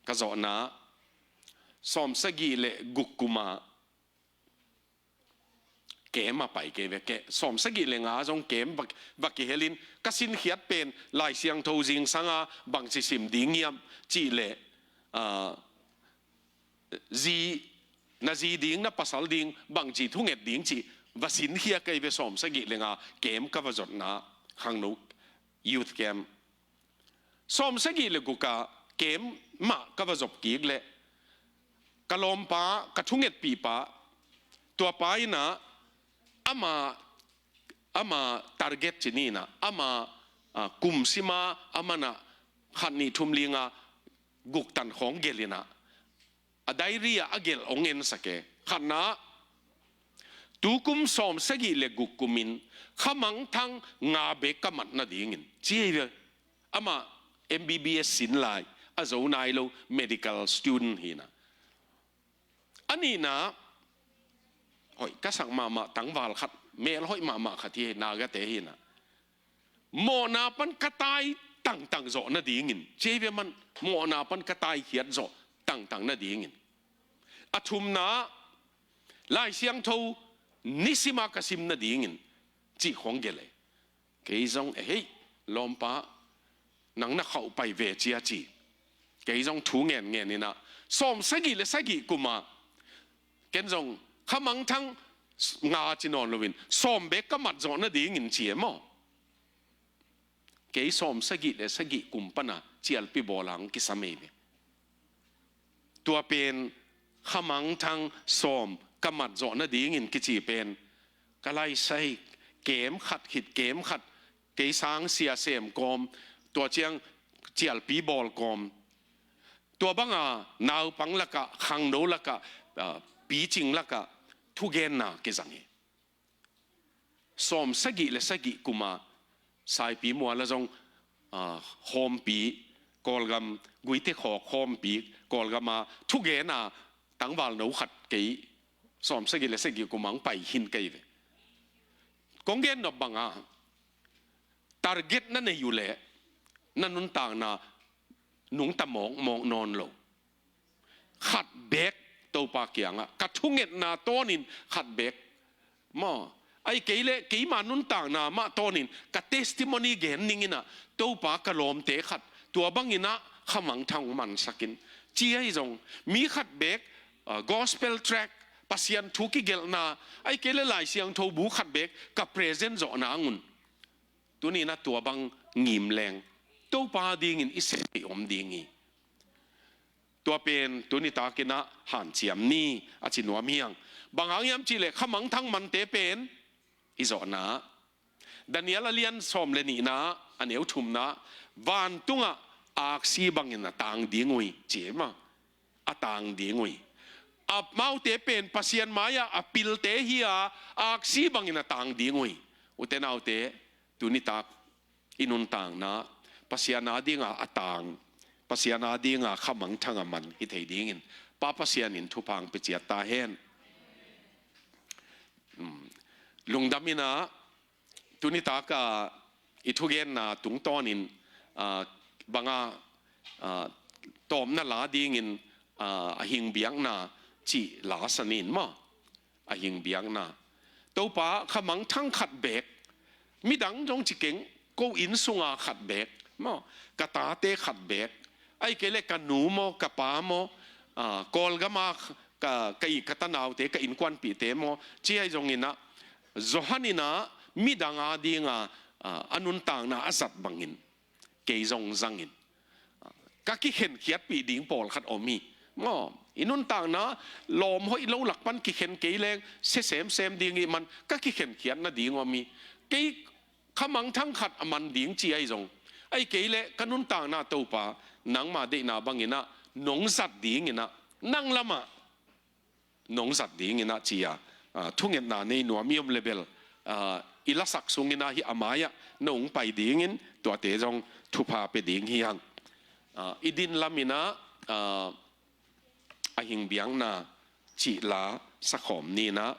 ka zawhna, sawmsagih le guk kuma kem a pai kei ve, ke, sawmsagih le nga zong kem va, va kihelin, ka sinkhiat pen Lai Siangtho zingsanga bangci sim ding hiam cih le, ah, zi, na zi ding, na pasal ding, bangci thunget ding cih va sinkhia kei ve, sawmsagih le nga kem ka va zotna, khangno youth camp. Sawmsagih le guka kem mah ka va zop kik leh, ka lawmpa, ka thungetpihpa, tuapa inah ama, ama target ci ninah, ama, ah, kumsima, amanah khat nih thum linga guk tan khawng gelinah, a diary ah a gelh hong ensak e. Khatna, tukum sawmsagih le guk kumin khamangthang nga bek ka mat nadingin, ci hi ve. Amah M B B S sin lai, a zo nai lo, medical student hinah. A nihna, hoih ka sak mahmah tangval khat, mel hoih mahmah khat hi, Nagate hinah. Mawhna pan ka tai tangtang zawh nadingin, ci hi ve, man, mawhna pan ka taikhiat zawh tangtang nadingin. A thumna, Lai Siangtho nisima ka sim nadingin, cih khawng gelh e. Kei zong, "Ehei, lawmpa, nang na khauh pai ve," ci a ci. Kei zong thu ngenngen inah, sawmsagih le sagih kuma, ken zong khamangthang nga ci nawn loin, sawm bek ka mat zawh nadingin ci e maw. Kei sawmsagih le sagih kum pana cialpi bawla hong kisam ei ve. Tua pen khamangthang sawm ka mat zawh nadingin kici pen, ka laisai kem khat khit kem khat, kei sang sia sem kawm, tua ciang cialpi bawl kawm, tua banga naupang lakah, khangno lakah, ah, picing lakah thugenna kizang hi. Sawmsagih le sagih kuma Saipi muala zong, ah, khawmpi, Kawlgam, Guite khawk khawmpi, Kawlgama thugena tangvalno khat kei sawmsagih le sagih kuma hong pai khin kei ve. Kong gen nop banga, target na nei uh leh na nuntakna nungta mawkmawk nawn lo. Khat bek Topa kiangah ka thungetna tawnin khat bek maw, ahih kei leh keima nuntakna mah tawnin ka testimony gen ninginah Topa ka lawmte khat tua banginah khamangthang hong mansakin, ci ahi zong, mi khat bek, ah, gospel tract, Pasian thu kigelhna, ahih kei leh Lai Siangtho bu khat bek ka present zawh nangun, tuninah tua bang ngim leng Topa dingin i sem i om ding hi. Tua pen tuni takinah hanciam ni a ci nuam hiang. Bang hang hiam cihleh khamangthang mante pen i zawhna, Daniel a lian sawm le nihna, a neu thumna, vantungah aksi bangin a tang ding uh hi, ci hi maw. A tang ding uh hi. Amaute pen Pasian mai-ah a pilte hi a, aksi bangin a tang ding uh hi. Ute naute, tuni tak i nuntakna Pasian a dinga a tang, Pasian a dinga khamangthang a man hi thei dingin Pa Pasian in thupha hong pia ciat ta hen. Um, lungdam in ah, tuni tak a i thugenna tungtawnin, ah, bang a, ah, tawpna la dingin, ah, a hing biakna cih la sa ning maw. A hing biakna. Topa, kha mangthang khat beek, midang zong ci keng, ko inn sunga khat beek maw, ka tate khat beek, ahih kei leh ka nu maw, ka pa maw, ah, Kawlgam a ka, ka it ka tanaute, ka innkuanpihte maw, ci ahi zongin ah, Johan in ah midang a dinga, ah, a nuntakna a zat bangin, kei zong zangin, ka kikhenkhiatpih ding pawlkhat om hi. Maw, i nuntakna lawm hoih lo lak pan kikhen kei leng sia semsem ding ahih man ka kikhenkhiat nading om hi. Kei kha mangthang khat a man ding ci ahi zong, ahih kei leh ka nuntakna Topa, nangma deihna bangin ah nong zat dingin ah, nang lamah nong zat dingin ah ci-a, ah, thungetna nei nuam i om leh bel, ah, i lasak sungin ah hih a mai-ah nong pai dingin tuate zong thupha pia ding hi hang. Ah, i din lamin ah, ah, a hing biakna cih la sakhawm ni in ah,